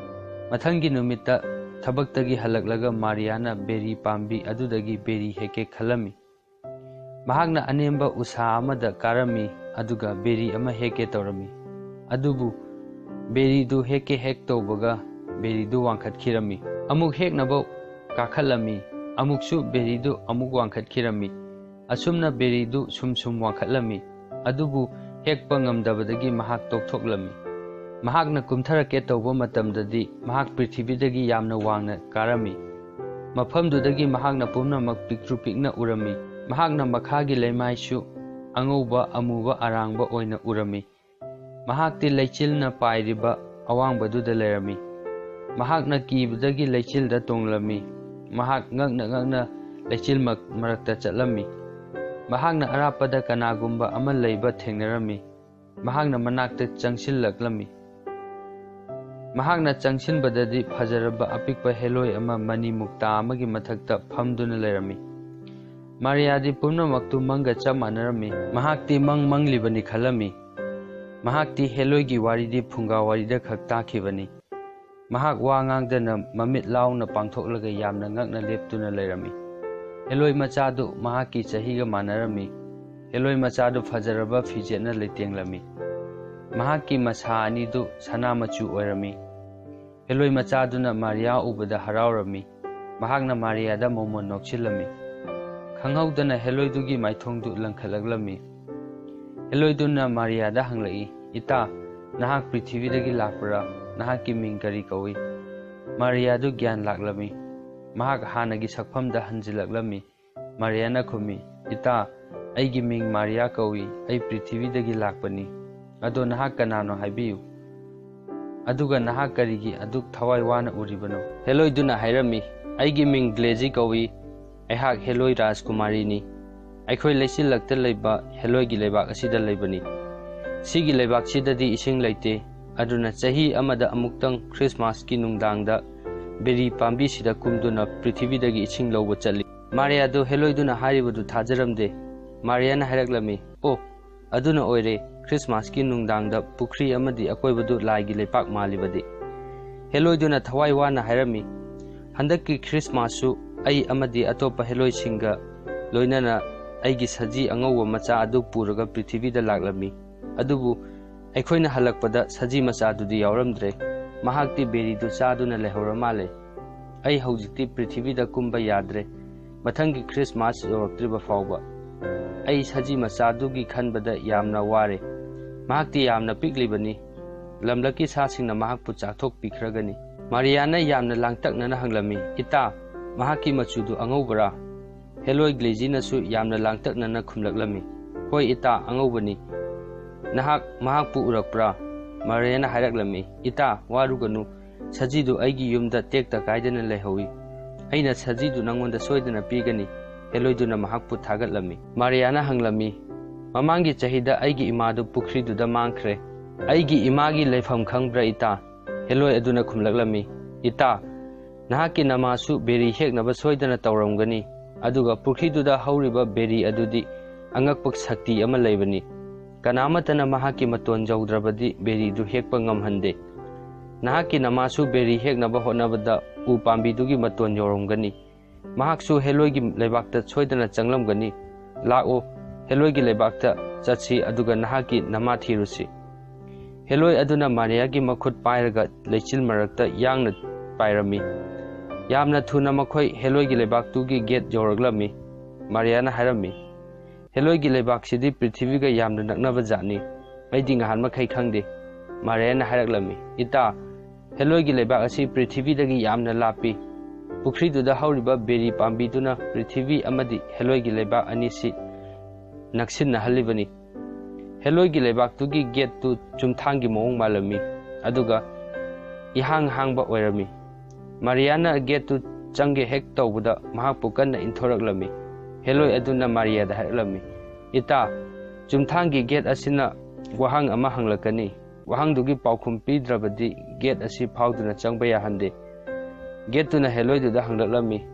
ꯃꯊꯪꯒꯤ ꯅꯨꯃꯤꯠꯇ ꯊꯕꯛꯇꯒꯤ ꯍꯜꯂꯛꯂꯒ ꯃꯥꯔꯤꯌꯥꯅ ꯕꯦꯔꯤ ꯄꯥꯝꯕꯤ ꯑꯗꯨꯗꯒꯤ ꯕꯦꯔꯤ ꯍꯦꯛꯀꯦ ꯈꯜꯂꯝꯃꯤ꯫ ꯃꯍꯥꯛꯅ ꯑꯅꯦꯝꯕ ꯎꯁꯥ ꯑꯃꯗ ꯀꯥꯔꯝꯃꯤ, ꯑꯗꯨꯒ ꯕꯦꯔꯤ ꯑꯃ ꯍꯦꯛꯀꯦ ꯇꯧꯔꯝꯃꯤ꯫ ꯑꯗꯨꯕꯨ ꯕꯦꯔꯤꯗꯨ ꯍꯦꯛꯀꯦ ꯍꯦꯛ ꯇꯧꯕꯒ ꯕꯦꯔꯤꯗꯨ ꯋꯥꯡꯈꯠꯈꯤꯔꯝꯃꯤ꯫ ꯑꯃꯨꯛ ꯍꯦꯛꯅꯕ ꯀꯥꯈꯠꯂꯝꯃꯤ, ꯑꯃꯨꯛꯁꯨ ꯕꯦꯔꯤꯗꯨ ꯑꯃꯨꯛ ꯋꯥꯡꯈꯠꯈꯤꯔꯝꯃꯤ꯫ ꯑꯁꯨꯝꯅ ꯕꯦꯔꯤꯗꯨ ꯁꯨꯝ ꯁꯨꯝ ꯋꯥꯡꯈꯠꯂꯝꯃꯤ, ꯑꯗꯨꯕꯨ ꯍꯦꯛꯄ ꯉꯝꯗꯕꯗꯒꯤ ꯃꯍꯥꯛ ꯇꯣꯛꯊꯣꯛꯂꯝꯃꯤ꯫ ꯃꯍꯥꯛꯅ ꯀꯨꯝꯊꯔꯛꯀꯦ ꯇꯧꯕ ꯃꯇꯝꯗꯗꯤ ꯃꯍꯥꯛ ꯄ꯭ꯔꯤꯊꯤꯕꯤꯗꯒꯤ ꯌꯥꯝꯅ ꯋꯥꯡꯅ ꯀꯥꯔꯝꯃꯤ꯫ ꯃꯐꯝꯗꯨꯗꯒꯤ ꯃꯍꯥꯛꯅ ꯄꯨꯝꯅꯃꯛ ꯄꯤꯛꯇ꯭ꯔꯨ ꯄꯤꯛꯅ ꯎꯔꯝꯃꯤ꯫ ꯃꯍꯥꯛꯅ ꯃꯈꯥꯒꯤ ꯂꯩꯃꯥꯏꯁꯨ ꯑꯉꯧꯕ, ꯑꯃꯨꯕ, ꯑꯔꯥꯡꯕ ꯑꯣꯏꯅ ꯎꯔꯝꯃꯤ꯫ ꯃꯍꯥꯛꯇꯤ ꯂꯩꯆꯤꯜꯅ ꯄꯥꯏꯔꯤꯕ ꯑꯋꯥꯡꯕꯗꯨꯗ ꯂꯩꯔꯝꯃꯤ꯫ ꯃꯍꯥꯛꯅ ꯀꯤꯕꯗꯒꯤ ꯂꯩꯆꯤꯜꯗ ꯇꯣꯡꯂꯝꯃꯤ꯫ ꯃꯍꯥꯛ ꯉꯛꯅ ꯉꯛꯅ ꯂꯩꯆꯤꯜ ꯃꯛ-, ꯃꯔꯛꯇ ꯆꯠꯂꯝꯃꯤ꯫ ꯃꯍꯥꯛꯅ ꯑꯔꯥꯞꯄꯗ ꯀꯅꯥꯒꯨꯝꯕ ꯑꯃ ꯂꯩꯕ ꯊꯦꯡꯅꯔꯝꯃꯤ꯫ ꯃꯍꯥꯛꯅ ꯃꯅꯥꯛꯇ ꯆꯪꯁꯤꯜꯂꯛꯂꯝꯃꯤ꯫ ꯃꯍꯥꯛꯅ ꯆꯪꯁꯤꯟꯕꯗꯗꯤ ꯐꯖꯔꯕ ꯑꯄꯤꯛꯄ ꯍꯦꯂꯣꯏ ꯑꯃ ꯃꯅꯤ ꯃꯨꯛꯇꯥ ꯑꯃꯒꯤ ꯃꯊꯛꯇ ꯐꯝꯗꯨꯅ ꯂꯩꯔꯝꯃꯤ꯫ ꯃꯥꯔꯤꯌꯥꯗꯤ ꯄꯨꯝꯅꯃꯛꯇꯨ ꯃꯪꯒ ꯆꯞ ꯃꯥꯟꯅꯔꯝꯃꯤ꯫ ꯃꯍꯥꯛꯇꯤ ꯃꯪ ꯃꯪꯂꯤꯕꯅꯤ ꯈꯜꯂꯝꯃꯤ꯫ ꯃꯍꯥꯛꯇꯤ ꯍꯦꯂꯣꯏꯒꯤ ꯋꯥꯔꯤꯗꯤ ꯐꯨꯡꯒꯥ ꯋꯥꯔꯤꯗ ꯈꯛ ꯇꯥꯈꯤꯕꯅꯤ꯫ ꯃꯍꯥꯛ ꯋꯥ ꯉꯥꯡꯗꯅ ꯃꯃꯤꯠ ꯂꯥꯎꯅ ꯄꯥꯡꯊꯣꯛꯂꯒ ꯌꯥꯝꯅ ꯉꯛꯅ ꯂꯦꯞꯇꯨꯅ ꯂꯩꯔꯝꯃꯤ꯫ ꯍꯦꯂꯣꯏ ꯃꯆꯥꯗꯨ ꯃꯍꯥꯛꯀꯤ ꯆꯍꯤꯒ ꯃꯥꯟꯅꯔꯝꯃꯤ꯫ ꯍꯦꯂꯣꯏ ꯃꯆꯥꯗꯨ ꯐꯖꯔꯕ ꯐꯤꯖꯦꯠꯅ ꯂꯩꯇꯦꯡꯂꯝꯃꯤ꯫ ꯃꯍꯥꯛꯀꯤ ꯃꯁꯥ ꯑꯅꯤꯗꯨ ꯁꯅꯥ ꯃꯆꯨ ꯑꯣꯏꯔꯝꯃꯤ꯫ ꯍꯦꯂꯣꯏ ꯃꯆꯥꯗꯨꯅ ꯃꯥꯔꯤꯌꯥ ꯎꯕꯗ ꯍꯔꯥꯎꯔꯝꯃꯤ꯫ ꯃꯍꯥꯛꯅ ꯃꯥꯔꯤꯌꯥꯗ ꯃꯣꯃꯣꯟ ꯅꯣꯛꯁꯤꯜꯂꯝꯃꯤ꯫ ꯈꯪꯍꯧꯗꯅ ꯍꯦꯂꯣꯏꯗꯨꯒꯤ ꯃꯥꯏꯊꯣꯡꯗꯨ ꯂꯪꯈꯠꯂꯛꯂꯝꯃꯤ꯫ ꯍꯦꯂꯣꯏꯗꯨꯅ ꯃꯥꯔꯤꯌꯥꯗ ꯍꯪꯂꯛꯏ, "ꯏꯇꯥ, ꯅꯍꯥꯛ ꯄ꯭ꯔꯤꯊꯤꯕꯤꯗꯒꯤ ꯂꯥꯛꯄ꯭ꯔꯥ? ꯅꯍꯥꯛꯀꯤ ꯃꯤꯡ ꯀꯔꯤ ꯀꯧꯏ?" ꯃꯥꯔꯤꯌꯥꯗꯨ ꯒ꯭ꯌꯥꯟ ꯂꯥꯛꯂꯝꯃꯤ꯫ ꯃꯍꯥꯛ ꯍꯥꯟꯅꯒꯤ ꯁꯛꯐꯝꯗ ꯍꯟꯖꯤꯜꯂꯛꯂꯝꯃꯤ꯫ ꯃꯥꯔꯤꯌꯥꯅ ꯈꯨꯝꯃꯤ, "ꯏꯇꯥ, ꯑꯩꯒꯤ ꯃꯤꯡ ꯃꯥꯔꯤꯌꯥ ꯀꯧꯏ, ꯑꯩ ꯄ꯭ꯔꯤꯊꯤꯕꯤꯗꯒꯤ ꯂꯥꯛꯄꯅꯤ꯫ ꯑꯗꯣ ꯅꯍꯥꯛ ꯀꯅꯥꯅꯣ ꯍꯥꯏꯕꯤꯌꯨ? ꯑꯗꯨꯒ ꯅꯍꯥꯛ ꯀꯔꯤꯒꯤ ꯑꯗꯨꯛ ꯊꯋꯥꯏ ꯋꯥꯅ ꯎꯔꯤꯕꯅꯣ?" ꯍꯦꯂꯣꯏꯗꯨꯅ ꯍꯥꯏꯔꯝꯃꯤ, "ꯑꯩꯒꯤ ꯃꯤꯡ ꯒ꯭ꯂꯦꯖꯤ ꯀꯧꯏ, ꯑꯩꯍꯥꯛ ꯍꯦꯂꯣꯏ ꯔꯥꯖꯀꯨꯃꯥꯔꯤꯅꯤ꯫ ꯑꯩꯈꯣꯏ ꯂꯩꯆꯤꯜꯂꯛꯇ ꯂꯩꯕ ꯍꯦꯂꯣꯏꯒꯤ ꯂꯩꯕꯥꯛ ꯑꯁꯤꯗ ꯂꯩꯕꯅꯤ꯫ ꯁꯤꯒꯤ ꯂꯩꯕꯥꯛꯁꯤꯗꯗꯤ ꯏꯁꯤꯡ ꯂꯩꯇꯦ, ꯑꯗꯨꯅ ꯆꯍꯤ ꯑꯃꯗ ꯑꯃꯨꯛꯇꯪ ꯈ꯭ꯔꯤꯁꯃꯥꯁꯀꯤ ꯅꯨꯡꯗꯥꯡꯗ ꯕꯦꯔꯤ ꯄꯥꯝꯕꯤꯁꯤꯗ ꯀꯨꯝꯗꯨꯅ ꯄ꯭ꯔꯤꯊꯤꯕꯤꯗꯒꯤ ꯏꯁꯤꯡ ꯂꯧꯕ ꯆꯠꯂꯤ꯫" ꯃꯥꯔꯤꯌꯥꯗꯨ ꯍꯦꯂꯣꯏꯗꯨꯅ ꯍꯥꯏꯔꯤꯕꯗꯨ ꯊꯥꯖꯔꯝꯗꯦ꯫ ꯃꯥꯔꯤꯌꯥꯅ ꯍꯥꯏꯔꯛꯂꯝꯃꯤ, "ꯑꯣ, ꯑꯗꯨꯅ ꯑꯣꯏꯔꯦ꯫ ꯈ꯭ꯔꯤꯁꯃꯥꯁꯀꯤ ꯅꯨꯡꯗꯥꯡꯗ ꯄꯨꯈ꯭ꯔꯤ ꯑꯃꯗꯤ ꯑꯀꯣꯏꯕꯗꯨ ꯂꯥꯏꯒꯤ ꯂꯩꯄꯥꯛ ꯃꯥꯜꯂꯤꯕꯗꯤ꯫ ꯍꯦꯂꯣꯏꯗꯨꯅ ꯊꯋꯥꯏ ꯋꯥꯅ ꯍꯥꯏꯔꯝꯃꯤ, "ꯍꯟꯗꯛꯀꯤ ꯈ꯭ꯔꯤꯁꯃꯥꯁꯁꯨ ꯑꯩ ꯑꯃꯗꯤ ꯑꯇꯣꯞꯄ ꯍꯦꯂꯣꯏꯁꯤꯡꯒ ꯂꯣꯏꯅꯅ ꯑꯩꯒꯤ ꯁꯖꯤ ꯑꯉꯧꯕ ꯃꯆꯥ ꯑꯗꯨ ꯄꯨꯔꯒ ꯄ꯭ꯔꯤꯊꯤꯕꯤꯗ ꯂꯥꯛꯂꯝꯃꯤ꯫ ꯑꯗꯨꯕꯨ ꯑꯩꯈꯣꯏꯅ ꯍꯜꯂꯛꯄꯗ ꯁꯖꯤ ꯃꯆꯥꯗꯨꯗꯤ ꯌꯥꯎꯔꯝꯗ꯭ꯔꯦ꯫ ꯃꯍꯥꯛꯇꯤ ꯕꯦꯔꯤꯗꯨ ꯆꯥꯗꯨꯅ ꯂꯩꯍꯧꯔ ꯃꯥꯜꯂꯦ꯫ ꯑꯩ ꯍꯧꯖꯤꯛꯇꯤ ꯄ꯭ꯔꯤꯊꯤꯕꯤꯗ ꯀꯨꯝꯕ ꯌꯥꯗ꯭ꯔꯦ꯫ ꯃꯊꯪꯒꯤ ꯈ꯭ꯔꯤꯁꯃꯥꯁ ꯌꯧꯔꯛꯇ꯭ꯔꯤꯕ ꯐꯥꯎꯕ꯫ ꯑꯩ ꯁꯖꯤ ꯃꯆꯥꯗꯨꯒꯤ ꯈꯟꯕꯗ ꯌꯥꯝꯅ ꯋꯥꯔꯦ꯫ ꯃꯍꯥꯛꯇꯤ ꯌꯥꯝꯅ ꯄꯤꯛꯂꯤꯕꯅꯤ꯫ ꯂꯝꯂꯛꯀꯤ ꯁꯥꯁꯤꯡꯅ ꯃꯍꯥꯛꯄꯨ ꯆꯥꯊꯣꯛꯄꯤꯈ꯭ꯔꯒꯅꯤ꯫" ꯃꯥꯔꯤꯌꯥꯅ ꯌꯥꯝꯅ ꯂꯥꯡꯇꯛꯅꯅ ꯍꯪꯂꯝꯃꯤ, "ꯏꯇꯥ, ꯃꯍꯥꯛꯀꯤ ꯃꯆꯨꯗꯨ ꯑꯉꯧꯕꯔꯥ?" ꯍꯦꯂꯣꯏ ꯒ꯭ꯂꯦꯖꯤꯅꯁꯨ ꯌꯥꯝꯅ ꯂꯥꯡꯇꯛꯅꯅ ꯈꯨꯝꯂꯛꯂꯝꯃꯤ, "ꯍꯣꯏ ꯏꯇꯥ, ꯑꯉꯧꯕꯅꯤ꯫ ꯅꯍꯥꯛ ꯃꯍꯥꯛꯄꯨ ꯎꯔꯛꯄ꯭ꯔꯥ?" ꯃꯥꯔꯤꯌꯥꯅ ꯍꯥꯏꯔꯛꯂꯝꯃꯤ, "ꯏꯇꯥ, ꯋꯥꯔꯨꯒꯅꯨ꯫ ꯁꯖꯤꯗꯨ ꯑꯩꯒꯤ ꯌꯨꯝꯗ ꯇꯦꯛꯇ ꯀꯥꯏꯗꯅ ꯂꯩꯍꯧꯏ꯫ ꯑꯩꯅ ꯁꯖꯤꯗꯨ ꯅꯪꯉꯣꯟꯗ ꯁꯣꯏꯗꯅ ꯄꯤꯒꯅꯤ꯫" ꯍꯦꯂꯣꯏꯗꯨꯅ ꯃꯍꯥꯛꯄꯨ ꯊꯥꯒꯠꯂꯝꯃꯤ꯫ ꯃꯥꯔꯤꯌꯥꯅ ꯍꯪꯂꯝꯃꯤ, "ꯃꯃꯥꯡꯒꯤ ꯆꯍꯤꯗ ꯑꯩꯒꯤ ꯏꯃꯥꯗꯨ ꯄꯨꯈ꯭ꯔꯤꯗꯨꯗ ꯃꯥꯡꯈ꯭ꯔꯦ꯫ ꯑꯩꯒꯤ ꯏꯃꯥꯒꯤ ꯂꯩꯐꯝ ꯈꯪꯕ꯭ꯔꯥ ꯏꯇꯥ?" ꯍꯦꯂꯣꯏ ꯑꯗꯨꯅ ꯈꯨꯝꯂꯛꯂꯝꯃꯤ, "ꯏꯇꯥ, ꯅꯍꯥꯛꯀꯤ ꯅꯃꯥꯁꯨ ꯕꯦꯔꯤ ꯍꯦꯛꯅꯕ ꯁꯣꯏꯗꯅ ꯇꯧꯔꯝꯒꯅꯤ꯫ ꯑꯗꯨꯒ ꯄꯨꯈ꯭ꯔꯤꯗꯨꯗ ꯍꯧꯔꯤꯕ ꯕꯦꯔꯤ ꯑꯗꯨꯗꯤ ꯑꯉꯛꯄ ꯁꯛꯇꯤ ꯑꯃ ꯂꯩꯕꯅꯤ꯫ ꯀꯅꯥꯃꯠꯇꯅ ꯃꯍꯥꯛꯀꯤ ꯃꯇꯣꯟ ꯌꯧꯗ꯭ꯔꯕꯗꯤ ꯕꯦꯔꯤꯗꯨ ꯍꯦꯛꯄ ꯉꯝꯍꯟꯗꯦ꯫ ꯅꯍꯥꯛꯀꯤ ꯅꯃꯥꯁꯨ ꯕꯦꯔꯤ ꯍꯦꯛꯅꯕ ꯍꯣꯠꯅꯕꯗ ꯎ ꯄꯥꯝꯕꯤꯗꯨꯒꯤ ꯃꯇꯣꯟ ꯌꯧꯔꯝꯒꯅꯤ꯫ ꯃꯍꯥꯛꯁꯨ ꯍꯦꯂꯣꯏꯒꯤ ꯂꯩꯕꯥꯛꯇ ꯁꯣꯏꯗꯅ ꯆꯪꯂꯝꯒꯅꯤ꯫ ꯂꯥꯛꯑꯣ, ꯍꯦꯂꯣꯏꯒꯤ ꯂꯩꯕꯥꯛꯇ ꯆꯠꯁꯤ, ꯑꯗꯨꯒ ꯅꯍꯥꯛꯀꯤ ꯅꯃꯥ ꯊꯤꯔꯨꯁꯤ꯫" ꯍꯦꯂꯣꯏ ꯑꯗꯨꯅ ꯃꯥꯔꯤꯌꯥꯒꯤ ꯃꯈꯨꯠ ꯄꯥꯏꯔꯒ ꯂꯩꯆꯤꯜ ꯃꯔꯛꯇ ꯌꯥꯡꯅ ꯄꯥꯏꯔꯝꯃꯤ꯫ ꯌꯥꯝꯅ ꯊꯨꯅ ꯃꯈꯣꯏ ꯍꯦꯂꯣꯏꯒꯤ ꯂꯩꯕꯥꯛꯇꯨꯒꯤ ꯒꯦꯠ ꯌꯧꯔꯛꯂꯝꯃꯤ꯫ ꯃꯥꯔꯤꯌꯥꯅ ꯍꯥꯏꯔꯝꯃꯤ, "ꯍꯦꯂꯣꯏꯒꯤ ꯂꯩꯕꯥꯛꯁꯤꯗꯤ ꯄ꯭ꯔꯤꯊꯤꯕꯤꯒ ꯌꯥꯝꯅ ꯅꯛꯅꯕ ꯖꯥꯠꯅꯤ꯫ ꯑꯩꯗꯤ ꯉꯍꯥꯟꯃꯈꯩ ꯈꯪꯗꯦ꯫" ꯃꯥꯔꯤꯌꯥꯅ ꯍꯥꯏꯔꯛꯂꯝꯃꯤ, "ꯏꯇꯥ, ꯍꯦꯂꯣꯏꯒꯤ ꯂꯩꯕꯥꯛ ꯑꯁꯤ ꯄ꯭ꯔꯤꯊꯤꯕꯤꯗꯒꯤ ꯌꯥꯝꯅ ꯂꯥꯞꯄꯤ꯫ ꯄꯨꯈ꯭ꯔꯤꯗꯨꯗ ꯍꯧꯔꯤꯕ ꯕꯦꯔꯤ ꯄꯥꯝꯕꯤꯗꯨꯅ ꯄ꯭ꯔꯤꯊꯤꯕꯤ ꯑꯃꯗꯤ ꯍꯦꯂꯣꯏꯒꯤ ꯂꯩꯕꯥꯛ ꯑꯅꯤꯁꯤ ꯅꯛꯁꯤꯟꯅꯍꯜꯂꯤꯕꯅꯤ꯫ ꯍꯦꯂꯣꯏꯒꯤ ꯂꯩꯕꯥꯛꯇꯨꯒꯤ ꯒꯦꯠꯇꯨ ꯆꯨꯝꯊꯥꯡꯒꯤ ꯃꯑꯣꯡ ꯃꯥꯜꯂꯝꯃꯤ, ꯑꯗꯨꯒ ꯏꯍꯥꯡ ꯍꯥꯡꯕ ꯑꯣꯏꯔꯝꯃꯤ꯫ ꯃꯥꯔꯤꯌꯥꯅ ꯒꯦꯠꯇꯨ ꯆꯪꯒꯦ ꯍꯦꯛ ꯇꯧꯕꯗ ꯃꯍꯥꯛꯄꯨ ꯀꯟꯅ ꯏꯟꯊꯣꯔꯛꯂꯝꯃꯤ꯫" ꯍꯦꯂꯣꯏ ꯑꯗꯨꯅ ꯃꯥꯔꯤꯌꯥꯗ ꯍꯥꯏꯔꯛꯂꯝꯃꯤ, "ꯏꯇꯥ, ꯆꯨꯝꯊꯥꯡꯒꯤ ꯒꯦꯠ ꯑꯁꯤꯅ ꯋꯥꯍꯪ ꯑꯃ ꯍꯪꯂꯛꯀꯅꯤ꯫ ꯋꯥꯍꯪꯗꯨꯒꯤ ꯄꯥꯎꯈꯨꯝ ꯄꯤꯗ꯭ꯔꯕꯗꯤ ꯒꯦꯠ ꯑꯁꯤ ꯐꯥꯎꯗꯨꯅ ꯆꯪꯕ ꯌꯥꯍꯟꯗꯦ꯫" ꯒꯦꯠꯇꯨꯅ ꯍꯦꯂꯣꯏꯗꯨꯗ ꯍꯪꯂꯛꯂꯝꯃꯤ,